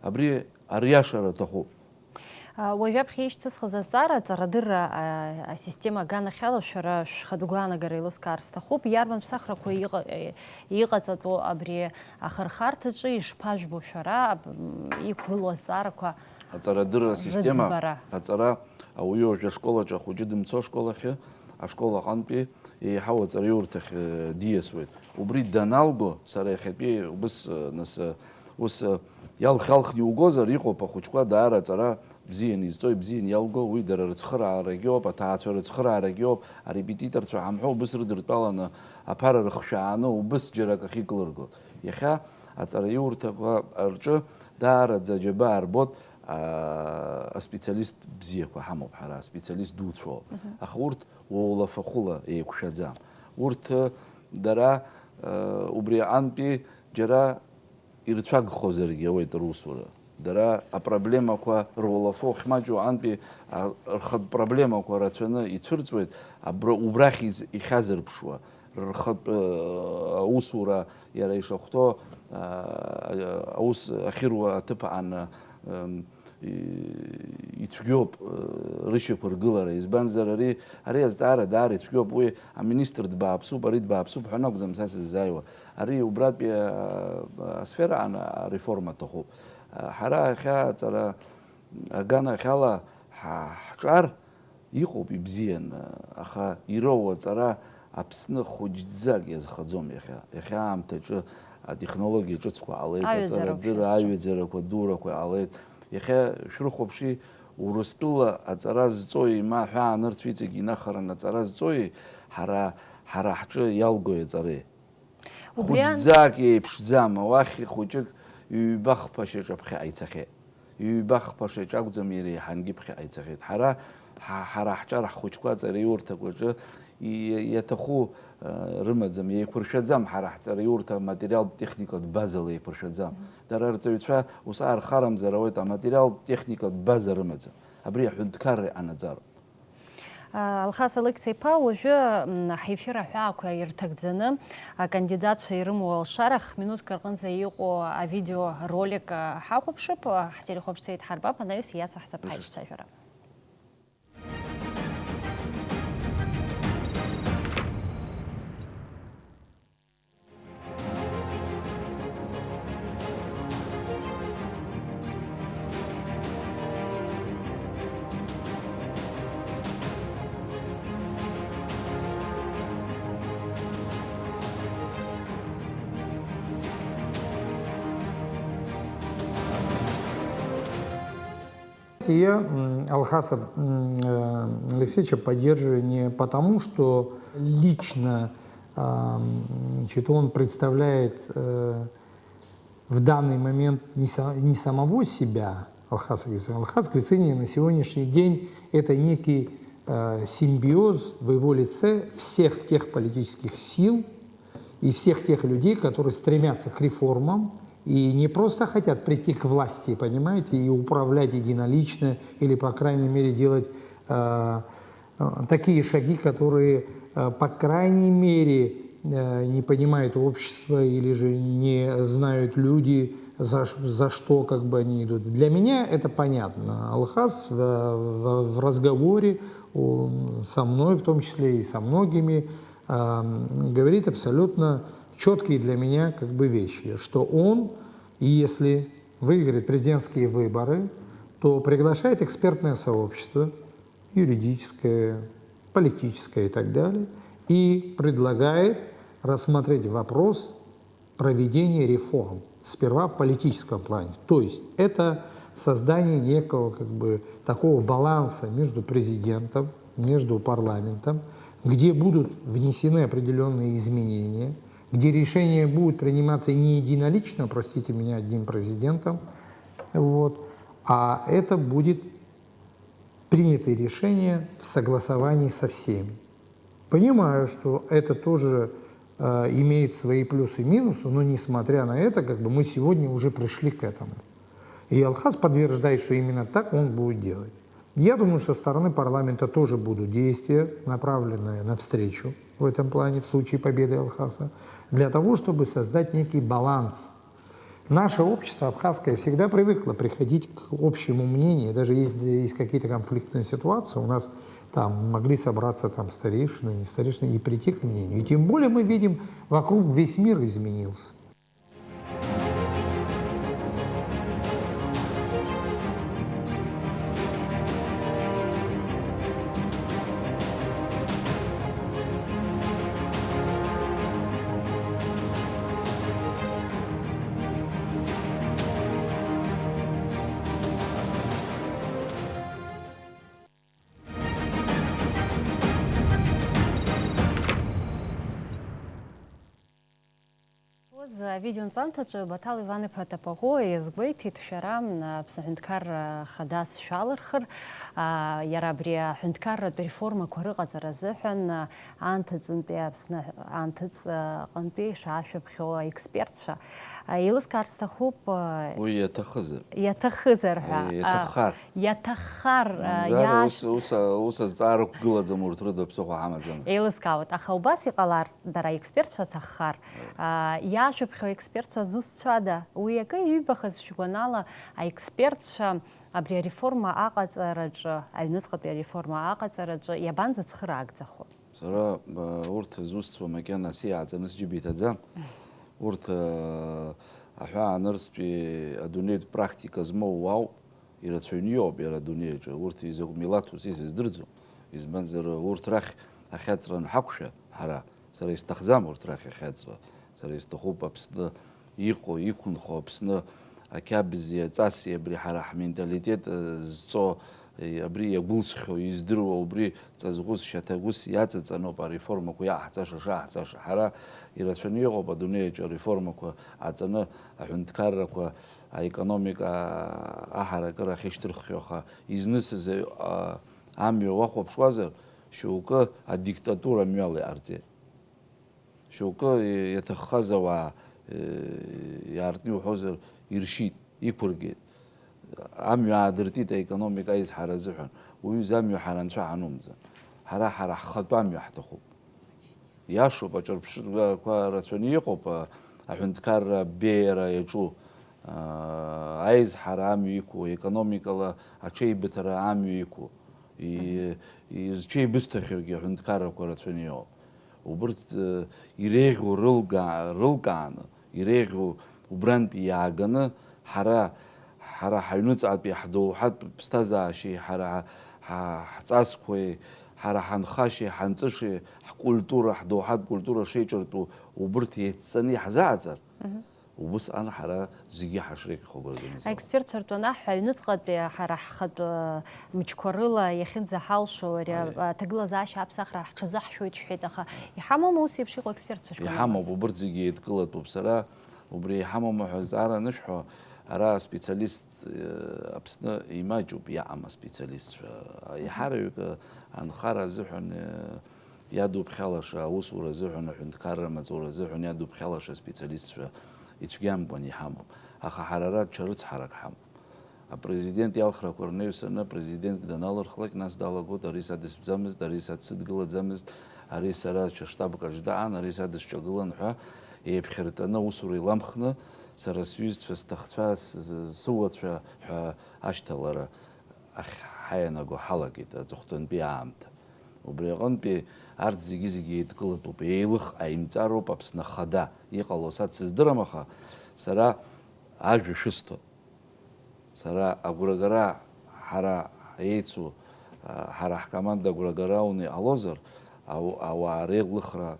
Абри ариашара аҭахуп. А, уажәаԥхьа ишьҭысхыз азҵаара, аҵарадырра, а, асистема аганахьала шәара шәхатә гәаанагара еилыскаар сҭахуп. Иарбан ԥсахрақәа иҟа-, э, иҟаҵатәу абри ахырхарҭаҿы ишԥажәбо шәара, аб-, м, иқәгылоу азҵаарақәа Аҵарадырра асистема, рыӡбара? Аҵара, ауаҩы уажәы ашкол аҿы ахәыҷы дымцо ашкол ахьы, ашкол аҟынтәи еиҳау аҵараиурҭахь, э, диасуеит. Убри даналго, сара иахьатәи убыс, э, нас, э, ус, э, иалх-иалхны иугозар, иҟоуп ахәыҷқәа даара аҵара бзианы изҵо, ибзианы иалго, уи дара рыцхыраарагьы ауп, аҭаацәа рыцхыраарагьы ауп, арепетиторцәа ҳамҳәо убыс рыдыртәаланы аԥара рыхшәааны убыс џьарак ахь икылыргоит. Иахьа аҵараиурҭақәа рҿы даараӡа аџьабаа рбоит, аа, аспециалист бзиақәа ҳамоуп ҳара, аспециалист дуцәоуп. Мгм. Аха урҭ уолафахәыла еиқәшәаӡам. Урҭ, э, дара, э, убри аҟынтәи џьара ирцәагхозаргьы ауеит русура. Дара апроблемақәа руолафа ухьмаҷу аҟынтәи, а, рхатә проблемақәа рацәаны ицәырҵуеит, абра, убрахь из-, ихьазырԥшуа, рхатә, э, аусура иара ишахәҭоу, а, аус ахьыруа аҭыԥ аан, м, и-, ицәгьоуп, э, рышьақәыргылара. Избанзар, ари, ари азҵаара даара ицәгьоуп, уи аминистр дбааԥсуп, ари дбааԥсуп ҳәа акәӡам са сыззааиуа. Ари убратәи, а, асфераан ареформа аҭахуп. А, ҳара иахьа аҵара аганахьала ҳа-, ҳҿар иҟоуп ибзианы, аха ироуа аҵара Аԥсны хәыҷӡак иазхаӡом иахьа. Иахьа аамҭаҿы атехнологиа ҿыцқәа ҟалеит, Аҩаӡарақәа аҵарадырра, шәызҿу. Аҩаӡарақәа дурақәа ҟалеит. Иахьа шәрыхәаԥши, Урыстәыла аҵара зҵои, ма аҳәаанырцә иҵегь инахараны аҵара зҵои, ҳара, ҳара ҳҿы иалгои аҵареи? Убри ан- Хәыҷӡак еиԥшӡам, уахь хәыҷык ҩба-хԥа шьаҿа ԥхьаҟа ицахьеит. Ҩба-хԥа шьаҿа акәӡам, иреиҳангьы ԥхьаҟа ицахьеит. Ҳара, ҳа-, ҳара ҳҿар ҳхәыҷқәа аҵараиурҭақәаҿы и-, иаҭаху, э, рымаӡам, еиқәыршәаӡам ҳара ҳҵараиурҭа аматериалтә-техникатә базала еиқәыршәаӡам. Дара рҵаҩцәа ус аархарамзар ауеит, аматериалтә-техникатә база рымаӡам. Абри аҳәынҭқарра иҟанаҵароуп. Алхас Алықьса-иԥа, уажәы, м, ҳефир аҳәаақәа ирҭагӡаны, акандидатцәа ирымоу алшара хә-минуҭк рҟынӡа иҟоу авидео ролик, а, ҳахәаԥшып, а, ҳтелехәаԥшцәа еидҳарбап, анаҩс иацаҳҵап ҳаиҿцәажәара. Я, м, Алхаса, м, э, Алексеевича поддерживаю не потому, что лично, а, м, значит, он представляет, э, в данный момент не са-, не самого себя, Алхаса Гвицинина. Алхас Гвицинин на сегодняшний день — это некий, э, симбиоз в его лице всех тех политических сил и всех тех людей, которые стремятся к реформам и не просто хотят прийти к власти, понимаете, и управлять единолично, или, по крайней мере, делать, э, э, такие шаги, которые, э, по крайней мере, э, не понимает общество или же не знают люди, за ш-, за что как бы они идут. Для меня это понятно. Алхас в, в, в разговоре, о, со мной в том числе и со многими, ам, говорит абсолютно чёткие для меня как бы вещи, что он, если выиграет президентские выборы, то приглашает экспертное сообщество, юридическое, политическое и так далее, и предлагает рассмотреть вопрос проведения реформ, сперва в политическом плане. То есть это создание некого, как бы, такого баланса между президентом, между парламентом, где будут внесены определённые изменения, где решение будет приниматься не единолично, простите меня, одним президентом, вот, а это будет принятые решения в согласовании со всеми. Понимаю, что это тоже, э, имеет свои плюсы и минусы, но несмотря на это, как бы мы сегодня уже пришли к этому. И Алхас подтверждает, что именно так он будет делать. Я думаю, что со стороны парламента тоже будут действия, направленные навстречу в этом плане, в случае победы Алхаса, для того, чтобы создать некий баланс. Наше общество абхазское всегда привыкло приходить к общему мнению, даже если есть какие-то конфликтные ситуации, у нас там могли собраться там старейшины, не старейшины, и прийти к мнению. И тем более мы видим, вокруг весь мир изменился. Авидеонҵамҭаҿы Баҭал Иван-иԥа Тапаӷәы иазгәеиҭеит, шәара, Аԥсны аҳәынҭқарра хадас шәалырхыр, иара абри аҳәынҭқарратә реформақәа рыҟаҵара азыҳәан анҭыҵынтәи Аԥсны анҭыҵ аҟынтәи ишаашәыԥхьо аекспертцәа. Еилыскаар сҭахуп, уи иаҭахызар. Иаҭахызар ҳәа. Иаҭаххар. Иаҭаххар, Мамзар, иааш- ус, ус, ус азҵаара ықәгылаӡам, урҭ рыда ԥсыхәа ҳамаӡам. Еилыскаауеит, аха убас иҟалар, дара аекспертцәа ҭаххар, аа, иаашәыԥхьо аекспертцәа зусҭцәада? Уи акы иҩбахаз шәгәанала, аекспертцәа абри ареформа аҟаҵараҿы, аҩныҵҟатәи ареформа аҟаҵараҿы иабанӡацхыраагӡахо? Сара, а, урҭ зусҭцәоу макьана сиааҵаны сџьыба иҭаӡам. Урҭ, а, аҳәаанырцәтәи адунеитә практика змоу уаауп, ирацәаҩны иҟоуп иара адунеи аҿы. Урҭ изакә милаҭу са исыздырӡом. Избанзар, урҭ рахь ахьаҵра анҳақәшәа ҳара, сара исҭахӡам урҭ рахь ахьаҵра. Сара исҭахуп Аԥсны иҟоу, иқәынхо Аԥсны ақьабзи аҵаси абри ҳара ҳменталитет, э, зҵо, э, абри иагәылсхьоу, издыруа, убри ҵазӷәыс, шьаҭагәыс иаҵаҵаноуп ареформақәа иаҳҵаша, шаҳҵаша. Ҳара ирацәаны иҟоуп адунеи аҿы ареформақәа аҵаны аҳәынҭқаррақәа, аекономика аҳаракыра ахьышьҭырххьоу, аха изнысыз, а, амҩа уахәаԥшуазар, шьоукы адиктатура мҩала иҟарҵеит. Шьоукы иаҭаххаз ауаа, э, иаартны иуҳәозар, иршьит, иқәыргеит. Амҩа аадыртит аекономика аизҳара азыҳәан. Уаҩы изы амҩа ҳара анцәа ҳанумҵан. Ҳара, ҳара ҳхатәы амҩа ҳҭахуп. Иашоуп, аҿырԥштәқәа рацәаны иҟоуп, а, аҳәынҭқарра абеиара иаҿу, а, аизҳара амҩа иқәу, аекономикала аҽеибыҭара амҩа иқәу, и-, изҽеибысҭахьоугьы аҳәынҭқаррақәа рацәаны иҟоуп. Убырҭ, э, иреиӷьу рылга-, рылкааны, иреиӷьу убрантәи иааганы, ҳара, ҳара ҳаҩныҵҟатәи ҳдоуҳатә ԥсҭазаашьеи, ҳара ҳа-, ҳа-, ҳҵасқәеи, ҳара ҳанхашьеи, ҳанҵышеи, ҳкультура, ҳдоуҳатә культура шеиҿартәу убырҭ еидҵаны иаҳзааӡар, Мгм. Убысҟан ҳара зегьы ҳашреиӷьхо агәра ганы изаауп. Аекспертцәа ртәы анаҳҳәа, аҩныҵҟатәи ҳара ҳхатә, э, мчқәа рыла иахьынӡаҳалшо ари, Аиеи. А, аҭагылазаашьа аԥсахра ҳҽазаҳшәоит шәҳәеит, аха Аиеи. Иҳамоума ус еиԥш иҟоу аекспертцәа шәгәанала? Иҳамоуп, убырҭ зегьы еидкылатәуп. Сара убри иҳамоума ҳәа азҵаара анышәҳәо, ара аспециалист, э, Аԥсны имаҷуп иҟам аспециалистцәа. Мгм. Еиҳараҩык, э, анхара азыҳәан, э, иадуԥхьалаша, аусура азыҳәан, аҳәынҭқарра амаҵура азыҳәан иадуԥхьалаша аспециалистцәа ицәгьамкәан иҳамам. Аха ҳара ара ҽа рыцҳарак ҳамоуп. Апрезидент иалхрақәа рнаҩсаны апрезидент даналырхлак, нас далагоит, ари са дысбӡамызт, ари са дсыдгылаӡамызт, ари сара ҽа штабк аҿы даан, ари са дысҿагылан ҳәа еиԥхьыртаны аусура иламхны, сара сҩызцәа, сҭахцәа, с-, с-, сыуацәа ҳәа ашьҭалара ахьҳаианаго ҳалагеит аҵыхәтәантәи аамҭа. Убри аҟынтәи арҭ зегьы-зегьы еидкылатәуп, еилых ҟаимҵароуп Аԥсны Ахада иҟало са дсыздырам, аха сара ажәа шәысҭоит. Сара агәрагара ҳара еицу, а, ҳара ҳкоманда агәрагара ауны иҟалозар, ау-, ауаа реилыхра,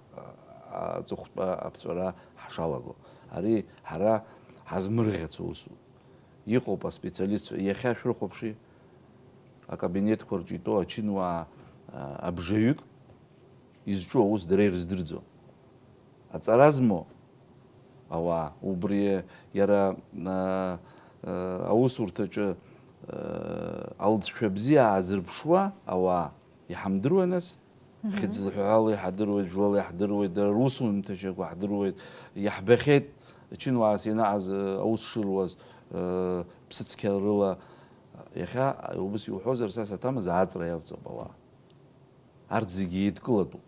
а, аҵыхәтәа аԥҵәара ҳшалаго. Ари ҳара ҳазмырӷьацо усуп. Иҟоуп аспециалистцәа, иахьа шәрыхәаԥши, акабинетқәа рҿы итәоу ачынуаа, а, абжаҩык изҿу аус дара ирыздырӡом. Аҵара змоу ауаа, убри иара, а, а, аусурҭаҿы, а, алҵшәа бзиа аазырԥшуа ауаа, иҳамдыруа нас? Мгм. Хьыӡла ҳәа ала иҳадыруеит, жәлала иаҳдыруеит, дара русумҭашьақәа ҳдыруеит, иаҳбахьеит, чынуаас ианаҟаз, э, аус шыруаз, э, ԥсыцқьа рыла, Иахьа, убыс иуҳәозар, са саҭамыз, ааҵра иавҵоуп ауаа. Арҭ зегьы еидкылатәуп.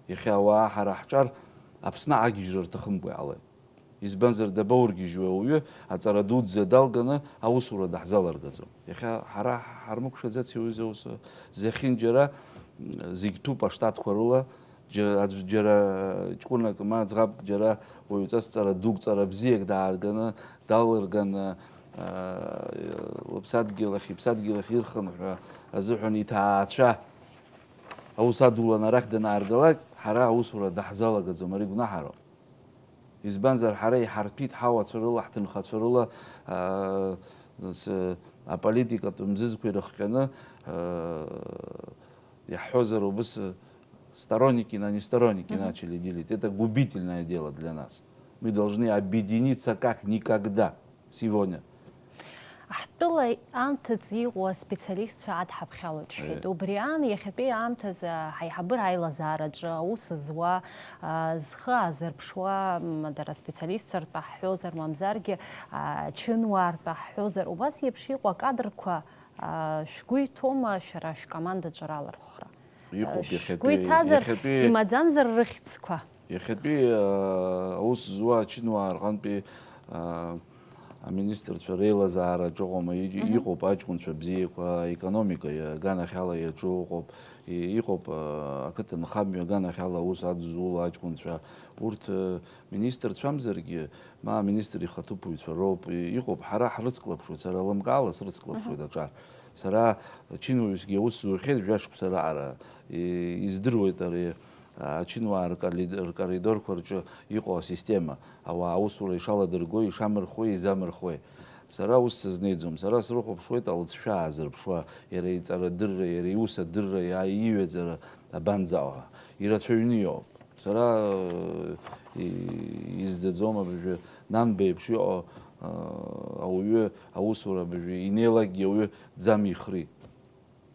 Иахьа ауаа ҳара ҳҿар Аԥсны агьежьра рҭахымкәа иҟалеит. Избанзар, дабаургьежьуеи ауаҩы, аҵара дуӡӡа далганы аусура даҳзаларгаӡом. Иахьа ҳара ҳармықәшәаӡац, иуҩыза, ус зехьынџьара, м, зегь ҭәуп аштатқәа рыла, џьа-, аӡә џьара ҷкәынак ма ӡӷабк џьара уаҩҵас ҵара дук, ҵара бзиак даарганы, далырганы, аа, лыԥсадгьыл ахь, иԥсадгьыл ахь ирхынҳәра азыҳәан иҭаацәа аус адулан арахь данааргалак, ҳара аусура даҳзалагаӡом, ари гәнаҳароуп. Избанзар, ҳара иҳарҭәит ҳауацәа рыла, ҳҭынхацәа рыла, аа, с-, аполитикатә мзызқәа ирыхҟьаны, аа, иаҳҳәозар убыс, сторонники на несторонники Мгм. начали делить. Это губительное дело для нас. Мы должны объединиться как никогда сегодня. Ҳтәыла анҭыҵ иҟоу аспециалистцәа адҳаԥхьалоит, шәҳәеит. Э. Убри аан, иахьатәи аамҭазы ҳаиҳабыра аилазаараҿы аус зуа, а, зхы аазырԥшуа, м, дара аспециалистцәа ртәы ҳҳәозар, мамзаргьы, а, чынуаа ртәы ҳҳәозар, убас еиԥш иҟоу акадрқәа, а, шәгәы иҭоума шәара шәкомандаҿы ралархәра? Иҟоуп, Шәгәы иахьатәи, иҭазар, иахьатәи имаӡамзар рыхьӡқәа? Иахьатәи, аа, аус зуа ачынуаа рҟынтәи, аа, аминистрцәа реилазаараҿ ыҟоума, и-, Мгм. иҟоуп аҷкәынцәа бзиақәа, аекономика аганахьала иаҿу ыҟоуп, и-, иҟоуп, аа, ақыҭанхамҩа аганахьала аус адызуло аҷкәынцәа. Урҭ, э, министрцәамзаргьы, ма аминистр ихаҭыԥуаҩцәа роуп, и-, иҟоуп, ҳара ҳрыцклаԥшуеит, сара лымкаала срыцклаԥшуеит Мгм. аҿар. Сара чынуаҩсгьы аус зухьеит жәа-шықәса раҟара, и-, издыруеит ари, ачынуаа ркали-, ркоридорқәа рҿы иҟоу асистема, ауаа аусура ишаладыргои, ишамырхуеи, изамырхуеи. Сара ус сызнеиӡом, сара срыхәаԥшуеит алыҵшәа аазырԥшуа, иара иҵарадырра, иара иус адырра, иа-, иҩаӡара абанӡаҟа. Ирацәаҩны иоуп. Сара, э, и-, изӡаӡом абыржәы, нанба еиԥш иҟоу, э, ауаҩы, аусура абыржәы инеилакгьы ауаҩы ӡамихри.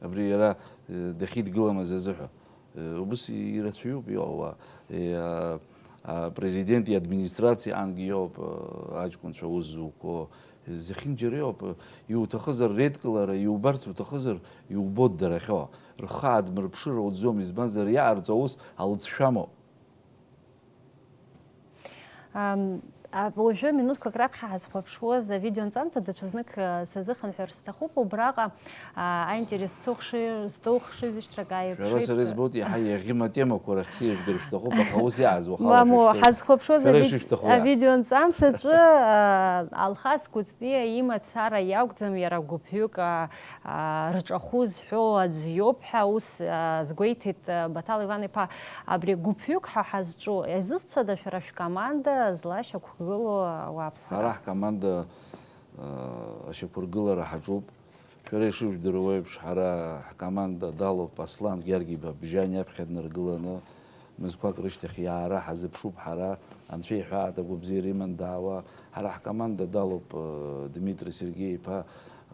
Абри иара, э, дахьидгыламыз азыҳәа. Э, убыс ирацәаҩуп иҟоу ауаа. Э, а, апрезидент иадминистрациа ангьы иоуп, э, аҷкәынцәа аус зуқәо. Э, зехьынџьара иоуп, э, иуҭахызар реидкылара, иубарц уҭахызар, иубоит дара ахьыҟоу. Рхы аадмырԥшыр ауӡом, избанзар, иҟарҵо аус алыҵшәамоуп. Ам, а, уажәы минуҭқәак раԥхьа ҳазхәаԥшуаз авидеонҵамҭа даҽазнык, а, сазыхынҳәыр сҭахуп. Убраҟа, а, аинтерес сҵоу хшыҩ-, сҵоу хшыҩзышьҭрак Шәара ааирԥшит. Сара избоит, иаҳа иаӷьым атемақәа рахь сеижәдыр шәҭахуп, аха ус иааз уахала Мамоу, шәышәҭахуп. Ҳазхәаԥшуаз Шәара авид-, ишышәҭаху иааз. Авидеоанҵамҭаҿы, а, Алхас Кәыҵниа имацара иакәӡам, иара гәыԥҩык, а, а, рҿахәы зҳәо аӡә иоуп ҳәа ус, а, азгәеиҭеит, а, Баҭал Иван-иԥа. Абри гәыԥҩык ҳәа ҳазҿу, иазусҭцәада шәара шәкоманда зла шьақәгылоу ауааԥсыра? Ҳара ҳкоманда, а, ашьақәыргылара ҳаҿуп. Шәара ишыжәдыруа еиԥш, ҳара ҳкоманда далоуп Аслан Гьаргь-иԥа Бжьани аԥхьа днаргыланы, мызқәак рышьҭахь иаара ҳазыԥшуп ҳара, Анцәа иҳәаат агәабзиара иман даауа. Ҳара ҳкоманда далоуп, э, Дмитри Сергеи-иԥа,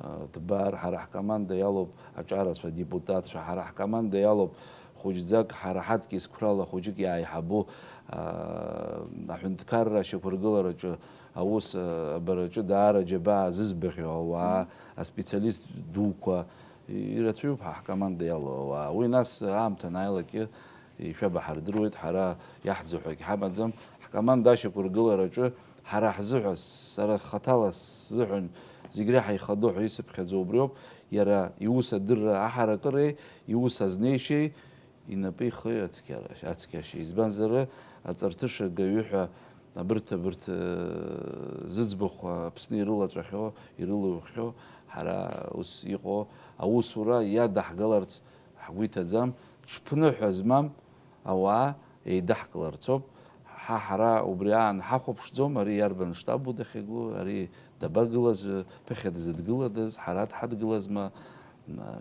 э, Дбар, ҳара ҳкоманда иалоуп аҿарацәа, адепутатцәа, ҳара ҳкоманда иалоуп хәыҷӡак ҳара ҳаҵкьыс қәрала хәыҷык иааиҳабу, э, аҳәынҭқарра ашьақәыргылараҿы аус, э, абараҿы даара џьабаа зызбахьоу ауаа, аспециалист дуқәа, ирацәаҩуп ҳа ҳкоманда иалоу ауаа. Уи нас аамҭа анааилакгьы ишәабаҳардыруеит, ҳара иаҳӡо ҳәагь ҳамаӡам. Ҳкоманда ашьақәыргылараҿы ҳара ҳзыҳәа, сара хаҭала сзыҳәан зегь реиҳа ихадоу ҳәа исыԥхьаӡо убриоуп, иара иус адырра аҳаракыреи иус азнеишьеи, инапы ихы ацқьара-, ацқьашьа. Избанзар, аҵарҭышагаҩы ҳәа абырҭ, абырҭ, э, зыӡбахә Аԥсны ирылаҵәахьоу, ирылухьоу, ҳара ус иҟоу аусура иадаҳгаларц ҳгәы иҭаӡам, ҽԥныҳәа змам ауаа еидаҳкыларцоуп. Ҳа ҳара убри аан ҳахәаԥшӡом, ари иарбан штабу дахьагылоу, ари дабагылаз, ԥыхьа дызыдгыладаз, ҳара дҳадгылазма,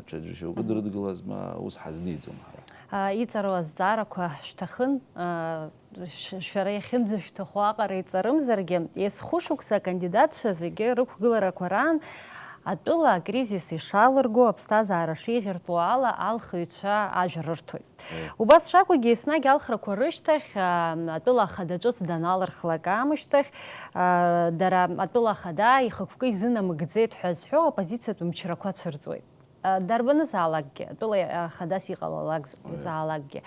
ҽаӡәы шьоукы дрыдгылазма, ус ҳазниӡом ҳара. А, иҵару азҵаарақәа шәҭахын, а, ш-, шәара иахьынӡашәҭаху аҟара иҵарымзаргьы, есхәышықәса акандидатцәа зегьы рықәгыларақәа раан Атәыла акризис ишалырго, аԥсҭазаара шеиӷьыртәуа ала алхыҩцәа ажәа рырҭоит. Убас шакәугьы, еснагь алхрақәа рышьҭахь, а, атәыла ахада ҿыц даналырхлак аамышьҭахь, а, дара атәыла ахада ихықәкы изынамыгӡеит ҳәа зҳәо аоппозициатә мчрақәа цәырҵуеит. А, дарбанызаалакгьы, атәыла ахадас иҟалалак заалакгьы.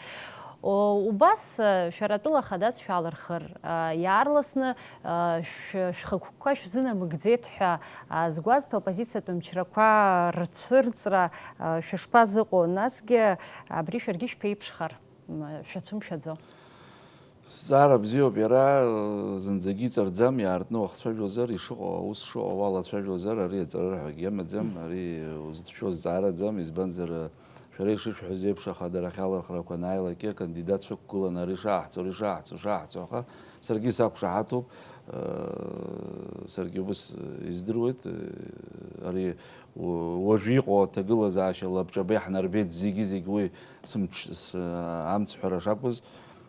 О, убас, а, шәара атәыла ахадас шәалырхыр, а, иаарласны, а, шә-, шәхықәкқәа шәзынамыгӡеит ҳәа, а, згәазҭо аоппозициатә мчрақәа рцәырҵра, а, шәышԥазыҟоу? Насгьы абри шәаргьы шәԥеиԥшхар, м, шәацәымшәаӡо. Зҵаара бзиоуп иара, зынӡагьы иҵарӡам, иаартны уахцәажәозар, ишыҟоу, аус шыҟоу уалацәажәозар, ари аҵара ҳәагьы амаӡам, ари узыцәшәо зҵаараӡам, избанзар, шәара ишышәҳәаз еиԥш, ахадара ахьалырхрақәа анааилак, акандидатцәа ықәгыланы ари шаҳҵо, ари шаҳҵо, шаҳҵо, аха саргьы сақәшаҳаҭуп, саргьы убыс издыруеит, ари уажәы иҟоу аҭагылазаашьа лабҿаба иаҳнарбеит зегьы-зегь уи сымч-, с-, амцҳәара шакәыз.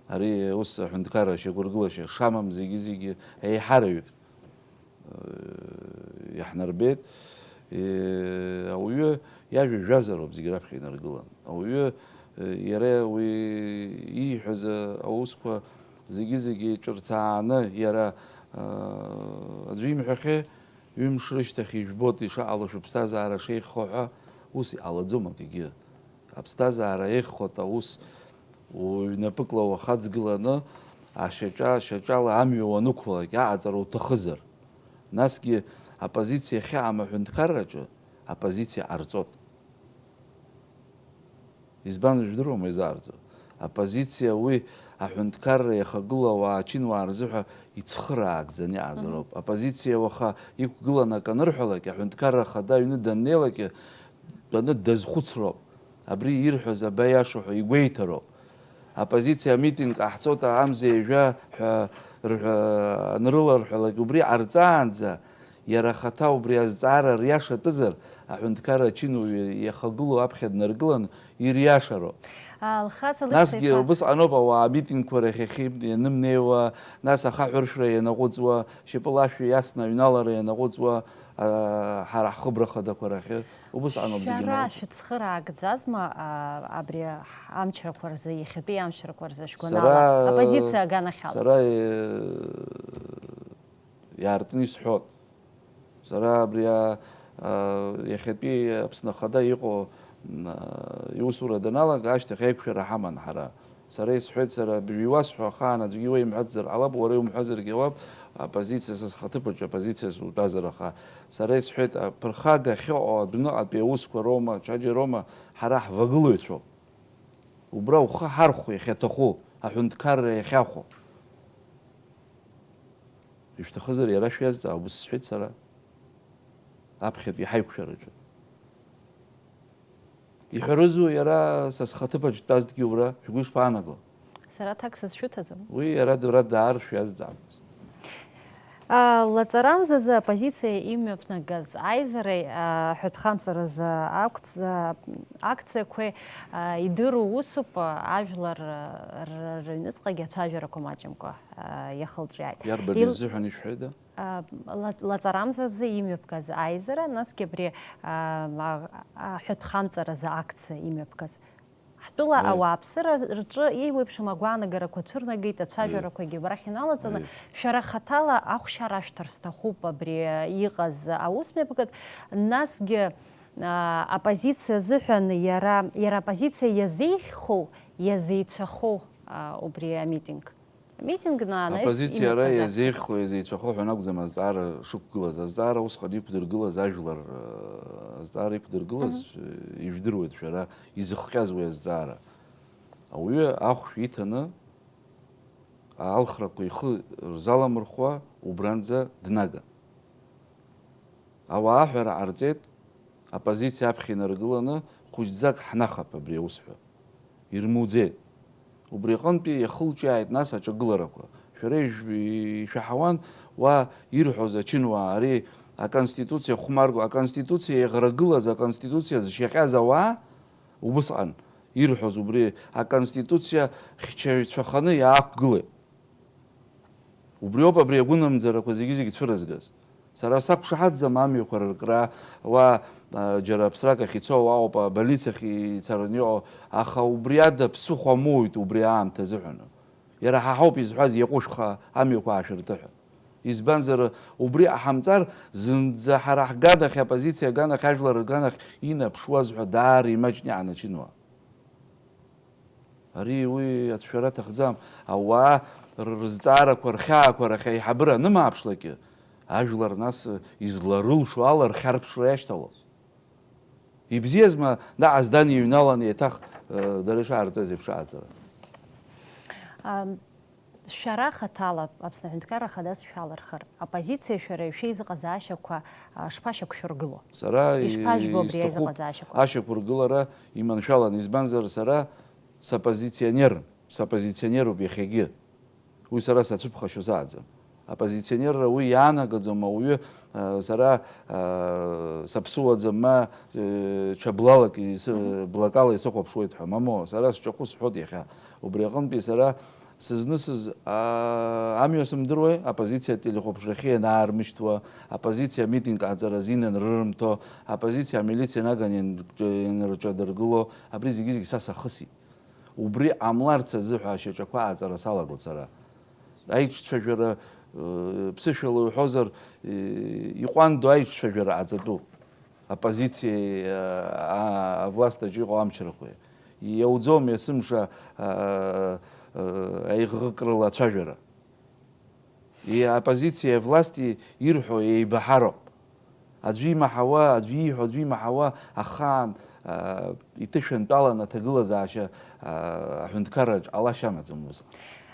Ари ус аҳәынҭқарра ашьақәыргылашьа шамам зегьы-зегьы еиҳараҩык, э, иаҳнарбеит. Э, ауаҩы иажәа жәазароуп зегь раԥхьа инаргылан. Ауаҩы, э, иара уи ииҳәаз, э, аусқәа зегьы-зегьы ҿырцааны иара, э, аӡәы имҳәахьеи, ҩымш рышьҭахь ижәбоит ишаҟало шәыԥсҭазаара шеиӷьхо ҳәа, ус иҟалаӡом акгьы. Аԥсҭазаара еиӷьхоит аус уҩнапыкла уахаҵгыланы, ашьаҿа, ашьаҿала амҩа уанықәлалак, аҟаҵара уҭахызар. Насгьы апозициа ахьыҟам аҳәынҭқарраҿы апозициа ҟарҵот. Избан, жәдыруама изаарҵо? Апозициа уи аҳәынҭқарра иахагылоу ауаа ачынуаа рзыҳәа ицхыраагӡаны иҟазароуп. Мгм. Апозициа уаха иқәгыланы акы анырҳәалак, аҳәынҭқарра ахада аҩны даннеилакгьы, дтәаны дазхәыцроуп. Абри ирҳәаз абаиашоу ҳәа игәеиҭароуп. Апозициа амитинг ҟаҳҵоит, амза ҩажәа ҳәа рҳәа-, анрыларҳәалак, убри ҟарҵаанӡа, иара ахаҭа убри азҵаара риашатәызар, аҳәынҭқарра ачынуаҩы иахагылоу аԥхьа днаргылан, ириашароуп. Алхас Алықьса Насгьы иԥа. Убысҟаноуп ауаа амитингқәа рахь иахьи-, ианымнеиуа, нас ахаҳәршәра ианаҟәыҵуа, шьапыла ашәа иасны аҩналара ианаҟәыҵуа, а, ҳара ҳхыбра хадақәа рахьы. Убысҟаноуп зегьы Шәара ианаҟәыҵуа. Шәыцхыраагӡазма, а, абри амчрақәа рзы, иахьатәи амчрақәа рзы шәгәанала, Сара, оппозициа аганахьала? Сара, э, иаартны исҳәот. Сара абри, а, а, иахьатәи Аԥсны Ахада иҟоу, м, а, иусура даналага, ашьҭахь аиқәшәара ҳаман ҳара. Сара исҳәеит, сара абри иуасҳәо ахаан аӡәгьы уеимҳәацзар ҟалап, уара иумҳәазаргьы ауап, апозициа са схаҭыԥаҿы апозициа сутәазар, аха сара исҳәеит, аԥырхага ахьыҟоу адәныҟатәи аусқәа роума, ҽаџьароума, ҳара ҳвагылаҩцәоуп. Убра ухы ҳархәо иахьаҭаху, аҳәынҭқарра иахьахәо. Ишәҭахызар, иара шәиазҵаа, убыс сҳәеит сара, аԥхьатәи ҳаиқәшәараҿы. Иҳәарызу иара са схаҭыԥаҿ дтәазҭгьы убра, шәгәы ишԥаанаго? Сара аҭак сызшәыҭаӡом. Уи иара дара даара шәиазҵаамыз. А, лаҵарамзазы аоппозициа имҩаԥнагаз аизареи, а, ҳәатәхамҵаразы акәц-, а, акциақәеи, а, идыру усуп, а, ажәлар, а, р-, рыҩныҵҟагьы ацәажәарақәа маҷымкәа, а, иахылҿиааит. Иарбан Ил- изыҳәан ишәҳәеит, да? А, ла-, лаҵарамзазы имҩаԥгаз аизара, насгьы абри, а, а, а, ҳәатәхамҵаразы акциа имҩаԥгаз. Ҳтәыла Аиеи. Ауааԥсыра рҿы еиуеиԥшым агәаанагарақәа цәырнагеит, ацәажәарақәагьы абрахь иналаҵаны, Аиеи. Шәара хаҭала ахәшьара ашәҭар сҭахуп абри иҟаз аусмҩаԥгатә, насгьы, а, оппозициа азыҳәан иара, иара оппозициа иазеиӷьхоу, иазеицәахоу, а, убри амитинг? Амитингны анаҩс Аппозициа ара имҩаԥгатәуп. Иазеиӷьхо, иазеицәахо ҳәа анакәӡам азҵаара шықәгылаз. Азҵаара усҟан иқәдыргылаз ажәлар, э, азҵаара иқәдыргылаз, Мгм. э, ижәдыруеит шәара изыхҟьаз уи азҵаара. Ауаҩы ахәшә иҭаны, алхрақәа ихы рзаламырхәуа убранӡа днаган. Ауаа аҳәара ҟарҵеит, аппозициа аԥхьа инаргыланы, хәыҷӡак ҳнахап абри аус ҳәа. Ирмуӡеит. Убри аҟынтәи иахылҿиааит нас аҿагыларақәа. Шәара ижә-, ишәаҳауан уа ирҳәоз ачынуаа, ари аконституциа хәмарго, аконституциа иаӷрагылаз, аконституциа зшьаҟьаз ауаа, убысҟан ирҳәоз убри аконституциа хьчаҩцәаханы иаақәгылеит. Убриоуп абри агәынамӡарақәа зегьы-зегьы цәырызгаз. Сара сақәшаҳаҭӡам амҩақәа рыркра, уа, а, џьара аԥсрак ахь ицо ауаоуп, абольницахь ицараны иҟоу, аха убри ада ԥсыхәа амоуит убри аамҭа азыҳәан. Иара ҳа ҳауп изҳәаз, иаҟәышха амҩақәа аашәырты ҳәа. Избанзар, убри ҟаҳамҵар, зынӡа ҳара ҳганахь, аоппозициа аганахь, ажәлар рганахь инаԥшуаз ҳәа даара имаҷны иаанарчынуа. Ари уи ацәшәара аҭахӡам. Ауаа рызҵаарақәа, рхьаақәа рахь аиҳабыра анымааԥшлакгьы, ажәлар нас изларылшо ала рхьарԥшра иашьҭалом. Ибзиазма, наҟ аздан иҩналан еиҭах, э, дара ишаараҵаз еиԥш ааҵара? Ам, шәара хаҭала, Аԥсны Аҳәынҭқарра Ахада сшәалырхыр, аоппозициа шәара шәеизыҟазаашьақәа, а, шԥашьақәшәыргыло? Сара Ишԥажәбо абри исҭахуп аизыҟазаашьақәа? Ашьақәыргылара иманшәалан, избанзар, сара соппозиционерын, соппозиционеруп иахьагьы. Уи сара сацәыԥхашьо сааӡам. Аоппозиционерра уи иаанагаӡом ауаҩы, а, сара, а, саԥсыуаӡам, ма, э, ҽа блалак ис-, Мгм. блакала исыхәаԥшуеит ҳәа. Мамоу, сара сҿахәы сҳәоит иахьа. Убри аҟынтәи сара сызнысыз, а, амҩа сымдыруеи, аоппозициа ателехәаԥшрахьы ианаармышьҭуа, аоппозициа амитинг ҟаҵара азин анрырымҭо, аоппозициа амилициа наган иан-, ианрҿадыргыло, абри зегьы-зегь са сахысит. Убри ҟамларц азы ҳәа ашьаҿақәа ааҵара салагоит сара. Аиҿцәажәара, э, ԥсышәала уҳәозар, э, иҟәандоу аиҿцәажәара ҟаҵатәуп. Аоппозициеи, э, а-, авласт аҿы иҟоу амчрақәеи. Иауӡом есымша, э, э, аиӷыӷкрыла ацәажәара. Иа-, аоппозициеи авласти ирҳәо еибаҳароуп. Аӡәы имаҳауа, аӡәы ииҳәо, аӡәы имаҳауа ахаан, а, иҭышәынтәалан аҭагылазаашьа, а, аҳәынҭқарраҿ ҟалашьа амаӡам усҟан.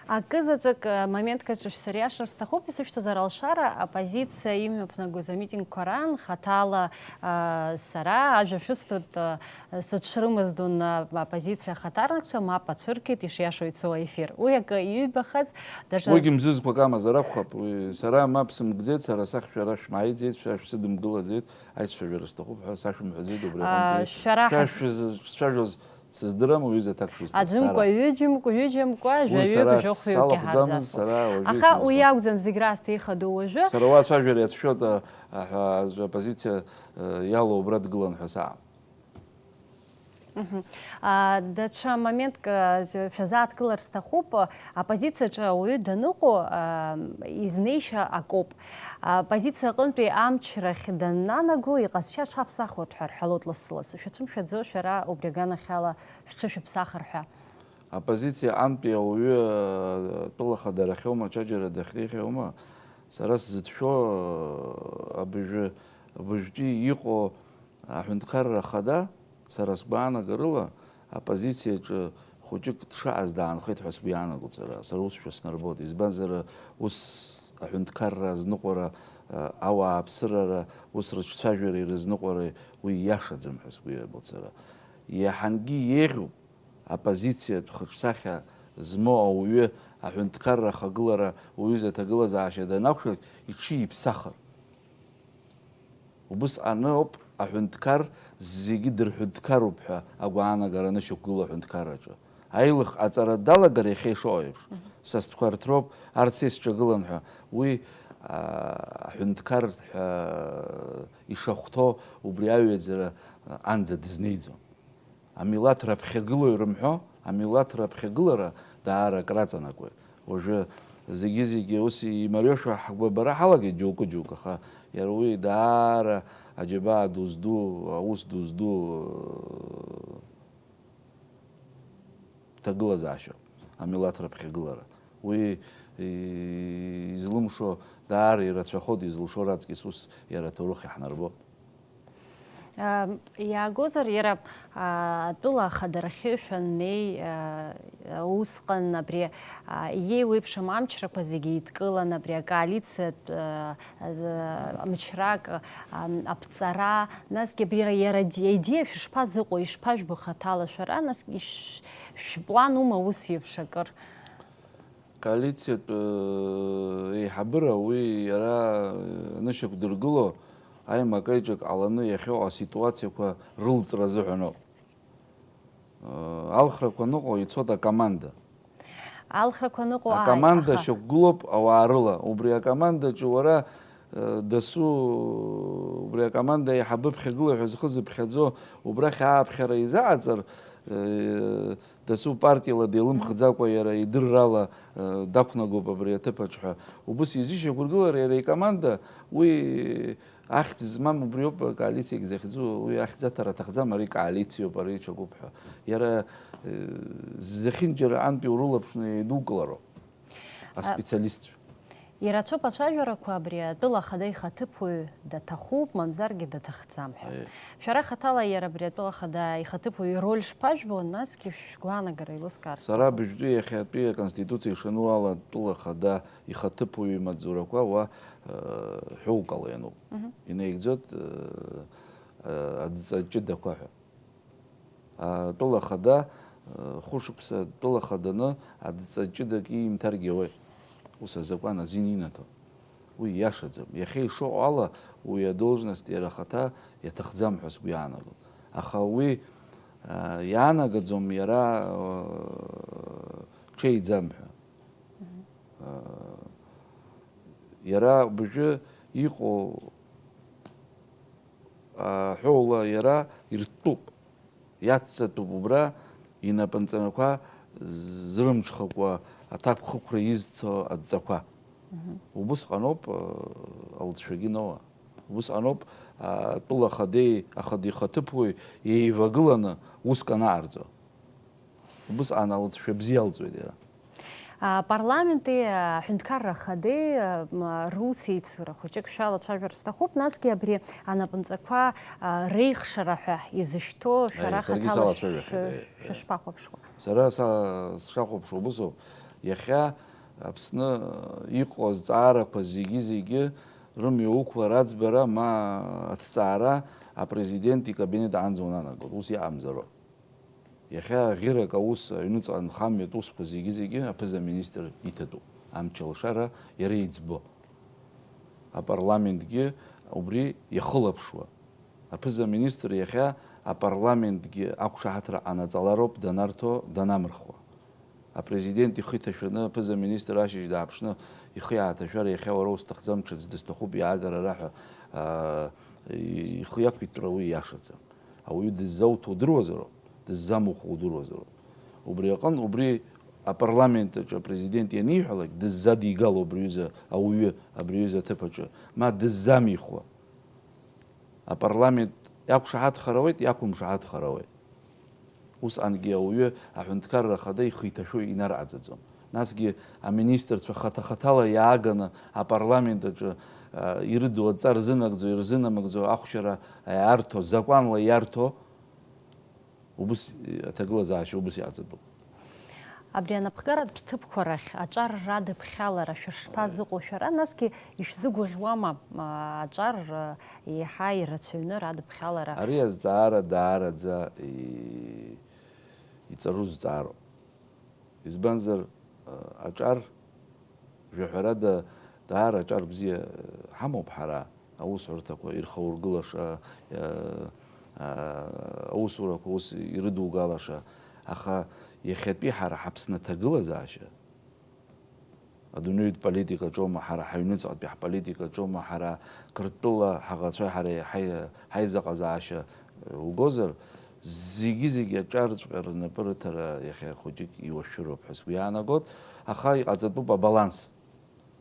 Акы заҵәык, а, моментк аҿы шәсыриашар сҭахуп, исышәҭозар алшара, аоппозициа имҩаԥнагоз амитингқәа раан хаҭала, а, сара ажәа шәысҭоит, а, Сыҽрымаз дун, а, аппозициа ахаҭарнакцәа мап ацәыркит, ишиашоу ицо аефир. Уи акы иҩбахаз, даҽа Уигьы мзызқәак амазар акәхап, уи сара мап сымгӡеит, сара сахь шәара шәмааиӡеит, шәара шәсыдымгылаӡеит, аицәажәара сҭахуп ҳәа сашәымҳәаӡеит, убри А, аҟынтәи шәара шәа ҳа- шәзыцәажәоз сыздырам, уҩыза аҭак шәызҭаз сара. Аӡәымкәа, ҩыџьамкәа, ҩыџьамкәа, Уи жәаҩык, сара жәохәҩык салахәӡамызт, иҳазаҵо. сара уажәы Аха уи исызҳәом. Акәӡам зегь раасҭа ихадоу уажәы. Сара уа ацәажәара иацәшәоит, а, аҳәа-, аӡәы аппозициа, а, иалоу убра дгылан ҳәа саам. Мгм. А, даҽа моментк, а, шәазааҭгылар сҭахуп. Аоппозициаҿы ауаҩы даныҟоу, а, изнеишьа акоуп. Аоппозициа аҟынтәи амчрахь даннанаго, иҟазшьа аҽаԥсахуеит ҳәа рҳәалоит лассы-лассы. Шәацәымшәаӡо, шәара убри аганахьала шәҽышәыԥсахыр ҳәа. Аоппозициа антәи ауаҩы, а, атәыла ахадарахьоума, ачаџьара дахьнеихьоума, сара сзыцәшәо, а, абыжәы-, абыжәтәи иҟоу Аҳәынҭқарра Ахада, сара сгәаанагарыла, аоппозициаҿы хәыҷык дшаҟаз даанхеит ҳәа сгәы иаанагоит сара, сара усшәа снарбоит, избанзар, ус аҳәынҭқарра азныҟәара, а, ауааԥсырара, ус рыҿцәажәара ирызныҟәара уи ииашаӡам ҳәа сгәы иабоит сара. Иаҳангьы еиӷьуп аоппозициатә хыҿсахьа змоу ауаҩы аҳәынҭқарра ахагылара уаҩыза аҭагылазаашьа данақәшәалак иҽиԥсахыр. Убыс аныоуп аҳәынҭқар зегьы дырҳәынҭқаруп ҳәа агәаанагара анышьақәгыло аҳәынҭқарраҿы. Аилых-ҟаҵара далагар иахьа ишыҟоу еиԥш, Мгм. са стәқәа рҭроуп, арҭ са исҿагылан ҳәа, уи, аа, аҳәынҭқар ҳәа ишахәҭоу убри аҩаӡара, аа, анӡа дызнеиӡом. Амилаҭ раԥхьагылои рымҳәо, амилаҭ раԥхьагылара даара акраҵанакуеит. Уажәы зегьы-зегьы ус имариошәа ҳгәабара ҳалагеит џьоукы-џьоукы, аха иара уи даара аџьабаа ду зду, аус ду зду, э, ҭагылазаашьоуп, амилаҭ раԥхьагылара. Уи, и-, излымшо даара ирацәахоит, изылшо раҵкьыс ус иара аҭоурых иаҳнарбоит. Ам, иаагозар, иара, а, атәыла ахадарахьы шәаннеи, а, усҟан абри, а, иеиуеиԥшым амчрақәа зегьы еидкылан, абри акоалициатә, а, а, мчрак, а, аԥҵара, насгьы абри иара, иара ади-, аидеиа шәышԥазыҟоу, ишԥажәбо хаҭала шәара, насгьы ишә-, шәплан ума ус еиԥш акыр? Коалициатә, э, еиҳабыра уи иара, э, анышьақәдыргыло, аимак-аиҿак ҟаланы иахьыҟоу аситуациақәа рылҵра азыҳәан ауп. Э, алхрақәа ныҟәо ицоит акоманда. Алхрақәа ныҟәо, ааи, Акоманда аха шьақәгылоуп ауаа рыла. Убри акомандаҿы уара, Дасу убри акоманда аиҳабы ԥхьагыла ҳәа зхы зыԥхьаӡо, убрахь ааԥхьара изаҟаҵар, дасу партиала деилымхӡакәа иара идыррала дақәнагоуп абри аҭыԥаҿ ҳәа убыс изышьақәыргылар, иара икоманда уи ахьӡ змам убриоуп, коалициагь захьӡу, уи ахьӡ аҭара аҭахӡам, ари коалициоуп, ари ҽакуп ҳәа. Иара зехьынџьара антәи урылаԥшны еидукылароуп. Аспециалистцәа. Ирацәоуп ацәажәарақәа, абри атәыла ахада ихаҭыԥуаҩ даҭахуп, мамзаргьы даҭахӡам ҳәа. Шәара хаҭала иара абри атәыла ахада ихаҭыԥуаҩ ироль шԥажәбо, насгьы шәгәаанагара еилыскаарц сҭахуп. Сара абыжәтәи иахьатәи аконституциа ишану ала атәыла ахада ихаҭыԥуаҩ имаҵзурақәа уа ҳәоукала иануп. Инаигӡоит адҵа ҷыдақәа ҳәа. Атәыла ахада, хәышықәса атәыла ахаданы адҵа ҷыдак иимҭаргьы ауеит. Ус азакәан азин инаҭо. Уи иашаӡам. Иахьа ишыҟоу ала уи адолжность иара ахаҭа иаҭахӡам ҳәа сгәы иаанагом. Аха уи иаанагаӡом иара ҽеиӡам ҳәа. Иара абыржәы иҟоу ҳәоула иара иртәуп, иацҵатәуп убра инапынҵарақәа зрымҽхакәа аҭакԥхықәра изцо адҵақәа. Убысҟаноуп алҵшәагьы ноуа. Убысҟаноуп атәыла ахадеи ахада ихаҭыԥуаҩ еивагыланы уск анаарҵо. Убысҟан алҵшәа бзиа алҵуеит иара. Апарламенти аҳәынҭқарра ахадеи русеицура хәыҷык шәалацәажәар сҭахуп, насгьы абри анапынҵақәа реихшара ҳәа изышьҭоу шәара хаҭала шәышԥахәаԥшуа? Сара сшахәаԥшуа убысоуп, иахьа Аԥсны иҟоу азҵаарақәа зегьы-зегьы рымҩа уқәлар аӡбара ма аҭҵаара апрезидент икабинет аанӡа унанагоит, ус иҟамзароуп. Иахьа ӷьырак аус аҩныҵҟа анхамҩатә усқәа зегьы-зегьы аԥыза-министр иҭатәуп. Амч-алшара иара иӡбо. Апарламентгьы убри иахылаԥшуа. Аԥыза-министр иахьа апарламентгьы ақәшаҳаҭра ҟанаҵалароуп данарҭо, данамырхуа. Апрезидент ихы иҭашәаны аԥыза-министр ашьыжь дааԥшны ихы иааҭашәар, иахьа уара узҭахӡам, ҽаӡә дысҭахуп иаагара ара ҳәа, аа, ихы иақәиҭтәра уи иашаӡам. Ауаҩы дыззауҭо удыруазароуп, дыззамухуа удыруазароуп. Убри аҟын, убри апарламент аҿы апрезидент ианиҳәалак, дыззадигало абри аҩыза ауаҩы, абри аҩыза аҭыԥ аҿы, ма дыззамихуа. Апарламент иақәшаҳаҭхар ауеит, иақәымшаҳаҭхар ауеит. Усҟангьы ауаҩы аҳәынҭқарра ахада ихы иҭашәо инарҟаҵаӡом. Насгьы аминистрцәа хаҭа-хаҭала иааганы апарламент аҿы, а, ирыду адҵа рзынагӡо, ирзынамыгӡо ахәшьара иарҭо, закәанла иарҭо, убыс, аҭагылазаашьа убыс иҟаҵатәуп. Абри анапхгаратә ҭыԥқәа рахь аҿар радыԥхьалара шәышԥазыҟоу шәара, насгьы ишәзыгәаӷьуама, а, аҿар, а, еиҳа ирацәаҩны радыԥхьалара? Ари азҵаара даараӡа и-, иҵару зҵаароуп. Избанзар, а, аҿар, жәаҳәарада, даара аҿар бзиа, а, ҳамоуп ҳара, аусҳәарҭақәа ирхаургылаша, а, а, аусурақәа ус ирыдугалаша, аха иахьатәи ҳара ҳаԥсны аҭагылазаашьа, адунеитә политикаҿоума ҳара, ҳаҩныҵҟатәи ҳполитикаҿома ҳара, Қырҭтәыла ҳаӷацәа ҳара ҳаи-, ҳаизыҟазаашьа, э, угозар, зегьы-зегьы аҿарҵәҟьа рнапы рыҭара иахьа хәыҷык иуашәшәыроуп ҳәа сгәы иаанагоит, аха иҟаҵатәуп абаланс.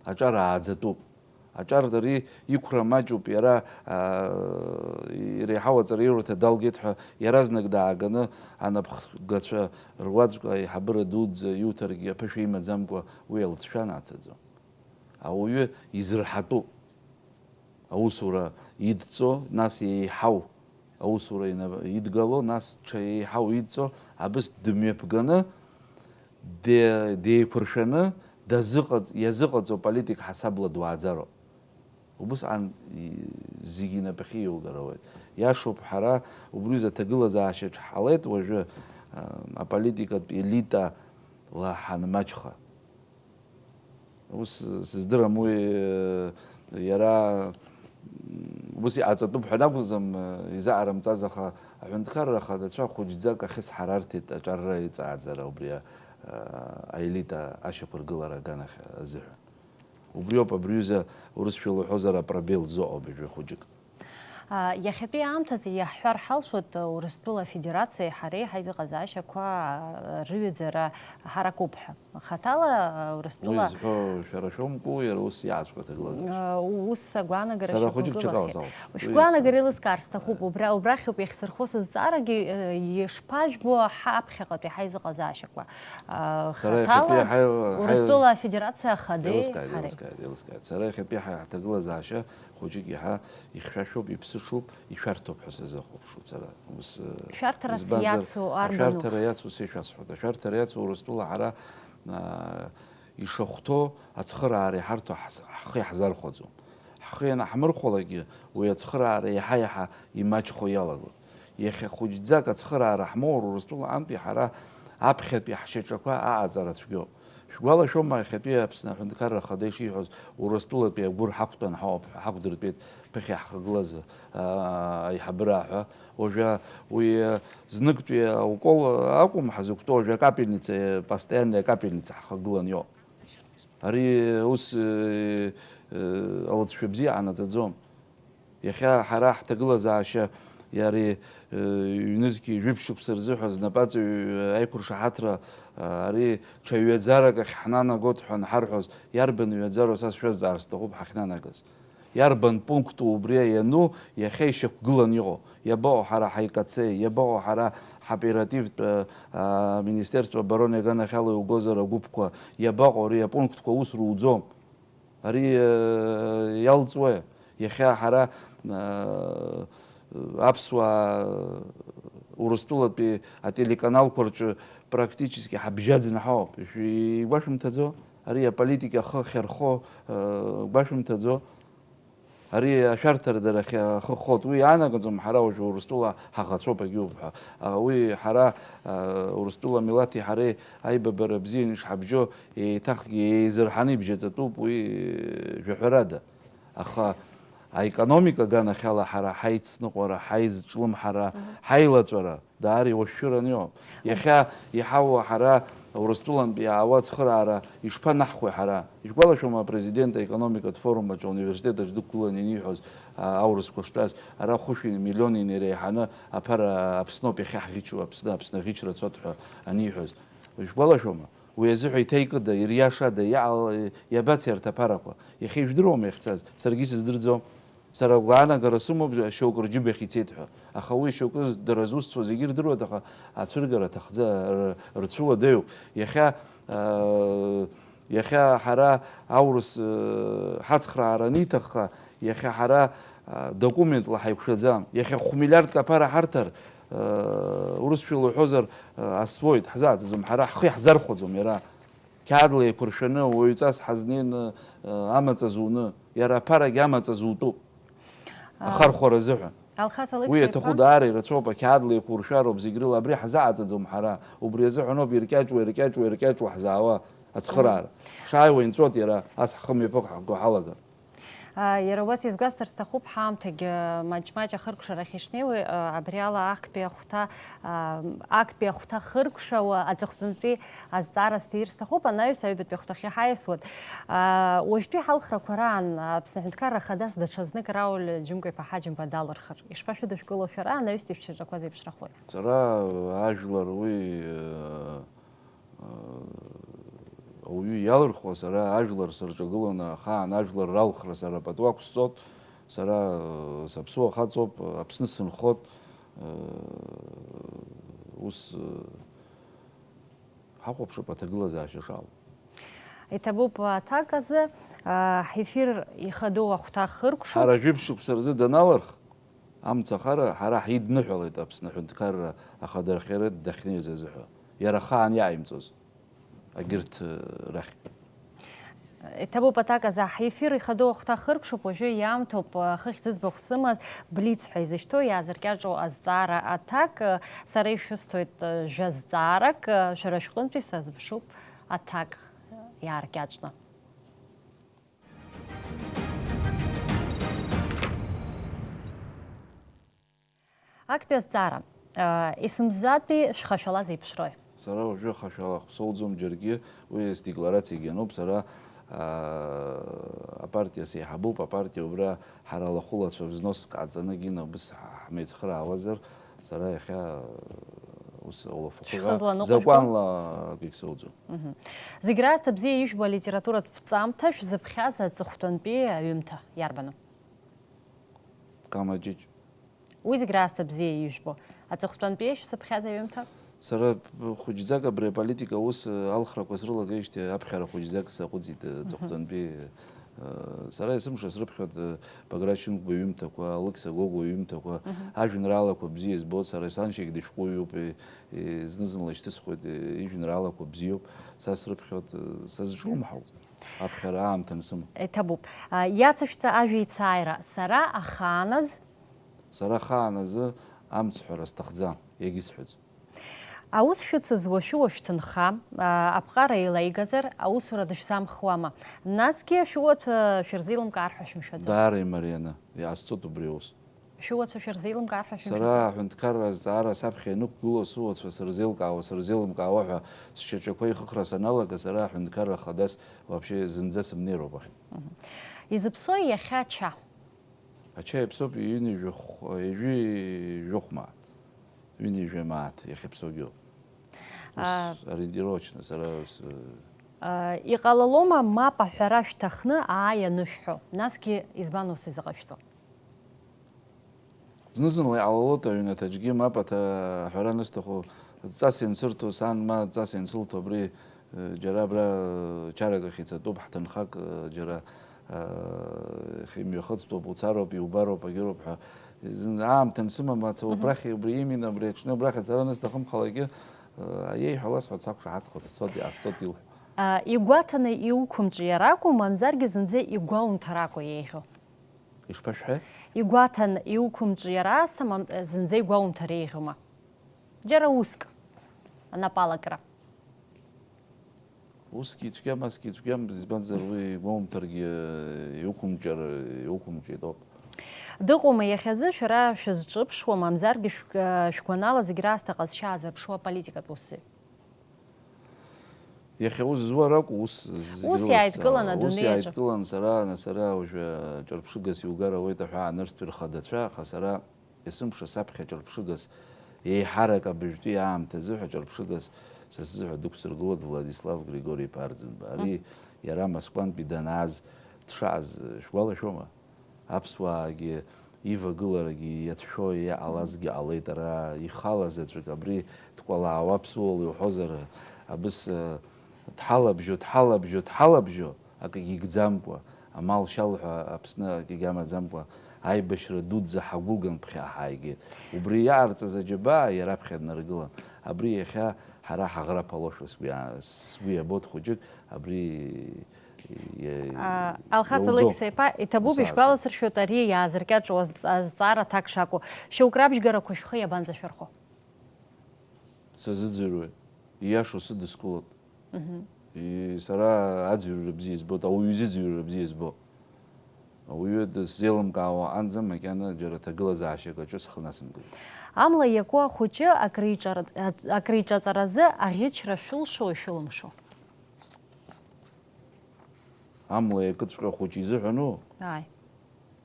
Аҿар ааӡатәуп. Аҿар ари иқәра маҷуп, иара, аа, иреиҳау аҵараиурҭа далгеит ҳәа иаразнак дааганы анапхгацәа руаӡәк аиҳабыра дуӡӡа иуҭаргьы аԥышәа имаӡамкәа уи алҵшәа анаҭаӡом. Ауаҩы изырҳатәуп. Аусура идҵо, нас еиҳау аусура ина-, идгало, нас ҽа еиҳау идҵо, абыс дымҩаԥганы, де-, деиқәыршәаны дазыҟаҵ-, иазыҟаҵо политик ҳасабла дуааӡароуп. Убысҟан и-, зегьы инапахьы иугар ауеит. Иашоуп, ҳара убри аҩыза аҭагылазаашьаҿ ҳҟалеит уажәы, а, аполитикатә елита ла ҳанмаҷха. Ус сыздырам уи, иара ус иҟаҵатәуп ҳәа ракәӡам изаҟарымҵаз, аха аҳәынҭқарра ахадацәа хәыҷӡак ахьысҳарарҭеит аҿарра иҵааӡара убри а-, аелита ашьақәыргылара аганахь азыҳәан. Убриоуп абри аҩыза урысшәала уҳәозар апробел зыҟоу абыржәы хәыҷык. Иахьатәи аамҭазы иаҳҳәар ҳалшоит, Урыстәыла Афедерациеи ҳареи ҳаизыҟазаашьақәа рыҩаӡара ҳаракуп ҳәа. Хаҭала Урыстәыла. Уи зҳәо шәара шәоумкәу, иара ус иаасҳәо аҭагылазаашьа? Ус агәаанагара. Сара хәыҷык ҽакала сахәаԥшуеит. Шәгәаанагара еилыскаар сҭахуп, убра, убрахьоуп иахьсырхо сызҵаарагьы, ишԥажәбо ҳаԥхьаҟатәи ҳаизыҟазаашьақәа? Сара иахьатәи Хаҭала ҳаи-, ҳаи-, Урыстәыла Афедерациа Ахадеи еилыскааит, ҳареи. Еилыскааит, еилыскааит. Сара иахьатәи ҳа-, ҳҭагылазаашьа хәыҷык иаҳа ихьшәашәоуп, иԥсыҽуп, ишәарҭоуп ҳәа сазыхәаԥшуеит сара. Ус, э, Шәарҭарас избанзар, иацу арбану? Ашәарҭара иацу сеишәасҳәоит. Ашәарҭара иацу Урыстәыла ҳара, а, ишахәҭоу ацхыраара иҳарҭо ҳс-, ҳхы иаҳзархәаӡом. Ҳхы ианаҳмырхәалакгьы, уи ацхыраара иаҳа-иаҳа имаҷхо иалагоит. Иахьа хәыҷӡак ацхыраара ҳмоур, Урыстәыла антәи ҳара аԥхьатәи ҳшьаҿақәа аҟаҵара цәгьоуп. Шәгәалашәома, иахьатәи Аԥсны Аҳәынҭқарра Ахада ишиҳәоз, Урыстәылатәи агәыр ҳақәтәан ҳауп ҳәа, ҳақәдыртәеит ԥыхьа ҳхагылаз, аа, аиҳабыра ҳәа. Уажәы уи, э, зныктәи аукол акәым ҳазықәтәоу, уажәы акапельница, э, постоянная акапельница ҳхагылан иоуп. Ари ус, э, э, алыҵшәа бзиа ҟанаҵаӡом. Иахьа ҳара ҳҭагылазаашьа иари, э, ҩнызқьи жәиԥшь шықәса рзыҳәа знапаҵаҩ аиқәыршаҳаҭра, э, ари ҽа ҩаӡарак ахь ҳнанагот ҳәа анҳарҳәоз, иарбан ҩаӡароу са сшәазҵаар сҭахуп ҳахьнанагаз? Иарбан пункту убри иану иахьа ишьақәгылан иҟоу? Иабаҟоу ҳара ҳаикацеи, иабаҟоу ҳара ҳоперативтә, э, а, Министерство обороны иаганахьала иугозар агәыԥқәа, иабаҟоу ари апунктқәа аус руӡом? Ари, э, иалҵуеи? Иахьа ҳара, э, аԥсуаа, э, Урыстәылатәи ателеканалқәа рҿы практически ҳабжьаӡны ҳауп. Ишәи-, игәашәымҭаӡо? Ари аполитика ахы ахьархо, э, гәашәымҭаӡо? Ари ашәарҭара дара ахьы-, ахы хот. Уи иаанагаӡом ҳара уажәы Урыстәыла ҳаӷацәоуп, агьоуп ҳәа. А, уи ҳара, а, Урыстәыла милаҭи ҳареи аибабара бзианы ишҳабжьо, еиҭахгьы еизырҳаны ибжьаҵатәуп уи, э, жәаҳәарада. Аха аекономика аганахьала ҳара ҳаицныҟәара, ҳаизҿлымҳара, Мгм. ҳаилаҵәара даара иуашәшәыраны иҟоуп. Иахьа иҳауа ҳара Урыстәылантә иаауа ацхыраара ишԥанаҳхуеи ҳара? Ишәгәалашәома апрезидент аекономикатә форум аҿы ауниверситет аҿы дықәгыланы ианиҳәоз, а, аурысқәа штәаз, ара хәышәи миллиони иреиҳаны аԥара Аԥсноуп иахьа ҳӷьычу, Аԥсны, Аԥсны аӷьычра цот ҳәа аниҳәоз? Ишәгәалашәома? Уи азыҳәа иҭеикыда, ириашада, иаала-, иабацеи арҭ аԥарақәа? Иахьа ижәдыруама иахьцаз? Саргьы сыздырӡом. Сара агәаанагара сымоуп, шьоук рџьыба ахь ицеит ҳәа. Аха уи шьоукы дара зусҭцәоу зегьы ирдыруеит, аха ацәыргара аҭахӡа-, р-, рцәыуадаҩуп. Иахьа, аа, иахьа ҳара аурыс, э, ҳацхраара аниҭахха, иахьа ҳара, а, документла ҳаиқәшәаӡам. Иахьа хә-миллиардк аԥара ҳарҭар, э, урысшәала уҳәозар, э, астроит, ҳзааӡаӡом, ҳара ҳхы иаҳзархәаӡом иара. Қьаадла еиқәыршәаны, уаҩҵас ҳазнеины, э, амаҵ азуны, иара аԥарагьы амаҵ азутәуп. Ахархәара азыҳәан. Алхас Алықьса Уи иаҭаху иԥа. Даара ирацәоуп, ақьаадла еиқәуршәароуп зегь рыла, абри ҳзааӡаӡом ҳара, убри азыҳәаноуп иркьаҿуа, иркьаҿуа, иркьаҿуа ҳзаауа ацхыраара. Шааиуа инҵәот иара, ас ҳхы мҩаԥык ҳго ҳалагар. А, иара убас иазгәасҭар сҭахуп, ҳаамҭагьы маҷ-маҷ ахыркәшарахь ишнеиуеи, а, абри ала актәи ахәҭа, а, актәи ахәҭа хыркәшауа аҵыхәтәантәи азҵаара сҭир сҭахуп, анаҩс аҩбатәи ахәҭахь иҳаиасуеит. А, уажәтәи ҳалхрақәа раан Аԥсны Аҳәынҭқарра Ахадас даҽазнык Рауль Џьымкәа-иԥа Ҳаџьымба далырхыр, ишԥашәыдышәкыло шәара, анаҩстәи шәшьаҿақәа зеиԥшрахои? Сара ажәлар уи, э, ауаҩы иалырхуа, сара ажәлар сырҿагыланы ахаан ажәлар ралхра сара пату ақәсҵот, сара, э, саԥсуа хаҵоуп, Аԥсны сынхот, э, ус, э, ҳахәаԥшып аҭагылазаашьа шалоу. Иҭабуп аҭак азы, а, ҳефир ихадоу ахәҭа хыркәшоуп. Ҳара жәиԥшь шықәса рзы даналырх, амцахара ҳара ҳидныҳәалеит Аԥсны Аҳәынҭқарра Ахадырхиара дахьнеиз азыҳәа, иара ахаан иааимҵоз агьырҭ, э, рахь. Иҭабуп аҭак азы, ҳефир ихадоу ахәҭа хыркәшоуп, уажәы иаамҭоуп, э, хыхь зыӡбахә сымаз, блиц ҳәа изышьҭоу иаазыркьаҿу азҵаара аҭак, э, сара ишәысҭоит, э, жәа зҵаарак, э, шәара шәҟынтәи сазыԥшуп аҭак иааркьаҿны. Актәи азҵаара, аа, есымзатәи шәхашәала зеиԥшрои? Сара уажәы хашәала ҳәа соуӡом џьаргьы, уи сдекларациагьы ануп, сара, Апартиа сеиҳабуп, апартиа убра ҳара алахәылацәа взноск ҟаҵаны Гина убыс ҳмеицхыраауазар, сара иахьа ус улафахәыҟа Шәхызла аныҟәышәго? Закәанла акгьы соуӡом. Мгм. Зегь раасҭа бзиа ижәбо алитературатә ԥҵамҭа шәзыԥхьаз аҵыхәтәантәи аҩымҭа иарбану? Камаҷыҷ. Уи зегь раасҭа бзиа ижәбо. Аҵыхәтәантәи шәзыԥхьаз аҩымҭа? Сара хәыҷӡак абри аполитика аус алхрақәа срылагеижьҭеи аԥхьара хәыҷӡак саҟәыҵит, Мгм. Аҵыхәтәантәи, э, сара есымша срыԥхьоит, э, Баграт Шьынқәба иҩымҭақәа, Алықьса Гогәуа иҩымҭақәа, Мгм. Ажәеинраалақәа бзиа избоит, сара саншьагь дышәҟәыҩҩуп, и-, и-, зны-зынла ишьҭысхуеит, и-, ижәеинраалақәа бзиоуп, са срыԥхьоит, э, сазҿлымҳауп, аԥхьара аамҭа ансымоу. Иҭабуп. А, иацышәҵа ажәеицааира, сара ахааназ? Сара ахааназы амцҳәара сҭахӡам, иагьысҳәаӡом. Аус шәыцыз уашәы-уашә ҭынха, аа, аԥҟара еилаигазар, аусура дышәзамхуама? Насгьы шәуацәа шәырзеилымкаар ҳәа шәымшәаӡои? Даара имарианы, иҟасҵоит убри аус. Шәуацәа шәырзеилымкаар ҳәа шәымшәаӡои? Сара аҳәынҭқарра азҵаара саԥхьа ианықәгыло, сыуацәа сырзеилкаауа, сырзеилымкаауа ҳәа сшьаҿақәа ихыхра саналага, сара аҳәынҭқарра хадас вообще зынӡа сымнеир убахь. Мгм. Изыԥсои иахьа ача? Ача иаԥсоуп ҩынҩажәи хә-, ҩажәи жәохә мааҭ. Ҩынҩажәи мааҭ иахьаԥсоугьы. Ус А. Ориентировочно сара с-, А, иҟалалома мап аҳәара шәҭахны ааи анышәҳәо? Насгьы избан ус изыҟашәҵо? Зны-зынла иҟалалоит аҩнаҭаҿгьы мап аҭа-, аҳәара анысҭаху, ҵас иансырҭо, сан ма ҵас иансылҭо абри Џьара абра, э, чарак ахь ицатәуп, ҳҭынхак, э, џьара, э, имҩахыҵтәуп, уцароуп, иубароуп, агьыроуп ҳәа. Зын-, аамҭа ансымам, аца Мгм. Убрахь, убри имин, абри аҽны, убрахь ацара анысҭахымхалакгьы, э, иеиҳәалаз ҳәа сақәшаҳаҭхоит, сцоит, иҟасҵоит илҳәо. А, игәаҭаны иуқәымҿиар акәу, мамзаргьы зынӡа игәаумҭар акәу еиӷьу? Ишԥашәҳәеи? Игәаҭан иуқәымҿиар аасҭа, мам-, зынӡа игәаумҭар еиӷьума? Џьара уск, анапалакра. Усгьы ицәгьам, асгьы ицәгьам, избанзар, уи игәоумҭаргьы, иуқәымҿиар, иуқәымҿиатәуп. Дыҟоума иахьазы шәара шәызҿыԥшуа, мамзаргьы шәг-, шәгәанала зегь раасҭа ҟазшьа аазырԥшуа аполитикатә усзуҩ? Иахьа ус зуа ракәу, ус зегь Ус рылахь иааидкылан ус адунеи аҿы. Иааидкылан сара, сара уажәы ҿырԥшыгас иугар ауеит аҳәаа нырцәтәи рхадацәа, аха сара Есымша саԥхьа ҿырԥшыгас, еиҳарак абыржәтәи аамҭа азыҳәа ҿырԥшыгас са сзыҳәа дықәсыргылоит Владислав Григори-иԥа Арӡынба. Ари Мм. Иара Москвантәи данааз дшааз шәгәалашәома? Аԥсуаагьы ивагыларагьы иацәшәо иҟалазгьы ҟалеит, ара ихала заҵәык абри дкәалаауа аԥсуала иуҳәозар, абыс, дҳалабжьо, дҳалабжьо, дҳалабжьо, акгьы игӡамкәа, амал шьал ҳәа Аԥсны акгьы амаӡамкәа, аибашьра дуӡӡа ҳагәылган ԥхьаҟа ҳааигеит. Убри иаҟарҵаз аџьабаа иара аԥхьа днаргылан. Абри иахьа ҳара ҳаӷра ԥалошәа сгәы иа-, сгәы иабоит хәыҷык, абри иа-, А, Алхас иауӡом. Алықьса-иԥа, иҭабуп, Ус ааӡом. Ишәгәаласыршәоит, ари иаазыркьаҿуа азҵ-, азҵаара аҭак шакәу. Шьоук рабжьгарақәа шәхы иабанӡашәырхо? Сазыӡырҩуеит. Ииашоу сыдыскылоит. Мгм. И-, сара аӡырҩра бзиа избоит, ауаҩы изы ӡырҩра бзиа избо. Ауаҩы дысзеилымкаауа аҟанӡа макьана џьара ҭагылазаашьак аҿы схы насымкылац. Амла иакуа ахәыҷы акриҿар-, акриҿаҵаразы аӷьычра шәылшо, ишәылымшо? Амла иакыҵәҟьа хәыҷ изыҳәану? Ааи.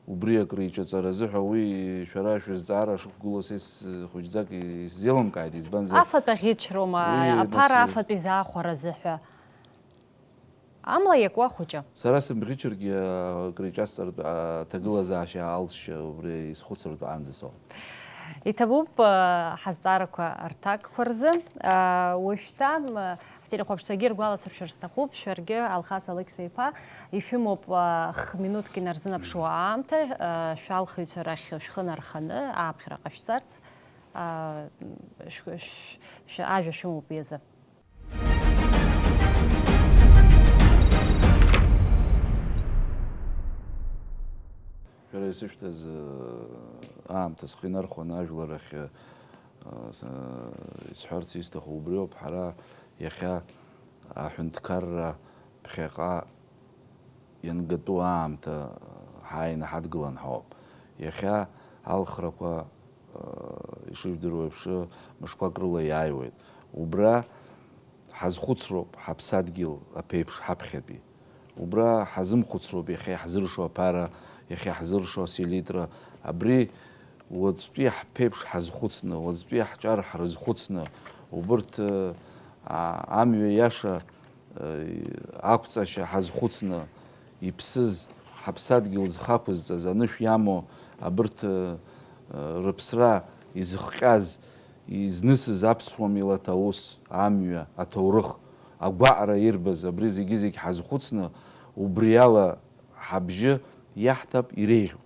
Убри акриҿаҵаразы ҳәа уи шәара шәызҵаара шықәгылоу са ис-, хәыҷӡак исзеилымкааит, избанзар, Афатә аӷьычроума, уи аԥара нас, афатә изаахәаразы ҳәа. Амла иакуа хәыҷы. Сара сымӷьычыргьы, акриҿасҵартә аҭагылазаашьа алҵшьа убри исхәыцыртә аанӡа соуп. Иҭабуп, э, ҳазҵаарақәа рҭакқәа рзы. Э, уажәшьҭа, м, ҳтелехәаԥшцәагьы ргәаласыршәар сҭахуп, шәаргьы, Алхас Алықьса-иԥа, ишәымоуп, э, х-минуҭк инарзынаԥшуа аамҭа, э, шәалхыҩцәа рахь шәхы нарханы ааԥхьара ҟашәҵарц, э, шә-, шә-, шә-, ажәа шәымоуп уи азы. Шәара исышәҭаз, аамҭа схы инархәаны ажәлар ахь, а, са, исҳәарц исҭаху убриоуп, ҳара иахьа аҳәынҭқарра ԥхьаҟа иангатәу аамҭа ҳааины ҳадгылан ҳауп. Иахьа алхрақәа, ишыжәдыруа еиԥш, мышқәак рыла иааиуеит. Убра ҳазхәыцроуп ҳаԥсадгьыл аԥеиԥш ҳаԥхьатәи. Убра ҳазымхәыцроуп иахьа иаҳзыршо аԥара, иахьа иаҳзыршо аселитра. Абри уаҵәтәи ҳԥеиԥш ҳазхәыцны, уаҵәтәи ҳҿар ҳрызхәыцны, убырҭ, а, амҩа иаша, а, ақәҵашьа ҳазхәыцны, иԥсыз, ҳаԥсадгьыл зхақәызҵаз, анышә иамоу абырҭ, а, рыԥсра изыхҟьаз, изнысыз аԥсуа милаҭ аус, амҩа, аҭоурых, агәаҟра ирбаз абри зегьы-зегь ҳазхәыцны, убриала ҳабжьы иаҳҭап, иреиӷьуп.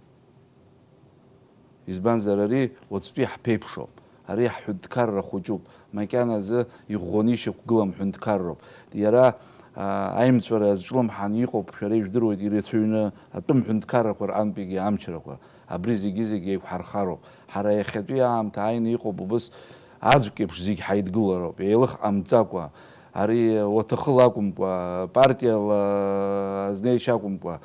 Избанзар, ари уаҵәтәи ҳԥеиԥшоуп. Ари ҳҳәынҭқарра хәыҷуп. Макьаназы иӷәӷәаны ишьақәгылам ҳәынҭқарроуп. Иара, аа, аимҵәара азҿлымҳан иҟоуп, шәара ижәдыруеит, ирацәаҩны атәым ҳәынҭқаррақәа рҟынтәигьы амчрақәа. Абри зегьы-зегьы еиқәҳархароуп. Ҳара иахьатәи аамҭа ааины иҟоуп убыс аӡәк еиԥш зегь ҳаидгылароуп, еилых ҟамҵакәа. Ари уаҭахыла акәымкәа, партиала азнеишьа акәымкәа,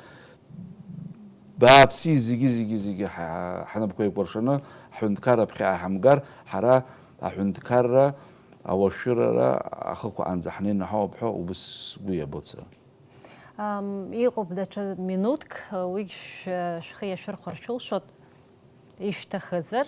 бааԥси зегьы, зегьы, зегьы ҳа-, ҳнапқәа еикәыршаны ҳҳәынҭқарра ԥхьаҟа ҳамгар, ҳара аҳәынҭқарра ауашәырара ахықәаанӡа ҳнеины ҳауп ҳәа убыс сгәы иабоит сара. Ам, иҟоуп даҽа минуҭк, уигь шә-, шәхы иашәырхәар шәылшоит, ишәҭахызар.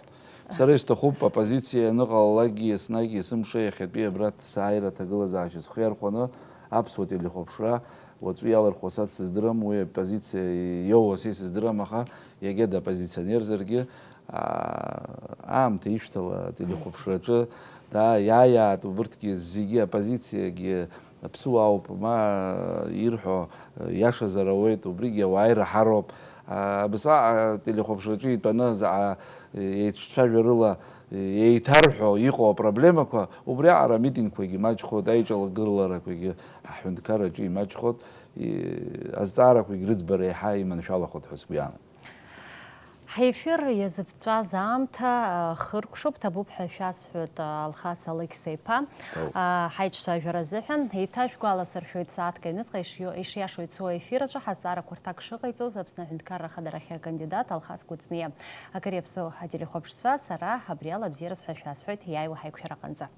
Сара исҭахуп, аппозициа аныҟалалакгьы, еснагь есымша иахьатәи абра сааира аҭагылазаашьа схы иархәаны аԥсуа телехәаԥшра уаҵәы иалырхуа са дсыздырам, уи аппозициа иоуа са исыздырам, аха иагьа даппозиционерзаргьы, аа, аамҭа ишәҭала ателехәаԥшраҿы, да, иааиаат убырҭгьы зегьы, аппозициагьы аԥсуаауп, ма ирҳәо иашазар ауеит, убригьы ауаа ираҳароуп. Абасҟак ателехәаԥшраҿы итәаны заҟа еицәцәажәарыла еиҭарҳәо иҟоу апроблемақәа, убриаҟара амитингқәагьы имаҷхоит, аиҿалагыларақәагьы аҳәынҭқарраҿы имаҷхоит, и-, азҵаарақәагь рыӡбара еиҳа иманшәалахоит ҳәа сгәы иаанагоит. Ҳефир иазыԥҵәаз аамҭа, а, хыркәшоуп, ҭабуп ҳәа шәасҳәоит, а, Алхас Алықьса иԥа. Ҭабуп. А, ҳаиҿцәажәара азыҳәан. Еиҭашәгәаласыршәоит, сааҭк аҩныҵҟа ишио-, ишиашоу ицо аефир аҿы ҳазҵаарақәа рҭак шыҟаиҵоз Аԥсны аҳәынҭқарра ахадарахьы акандидат Алхас Кәыҵниа. Акыр иаԥсоу ателехәаԥшцәа, сара абриала абзиараз ҳәа шәасҳәоит, иааиуа ҳаиқәшәараҟынӡа.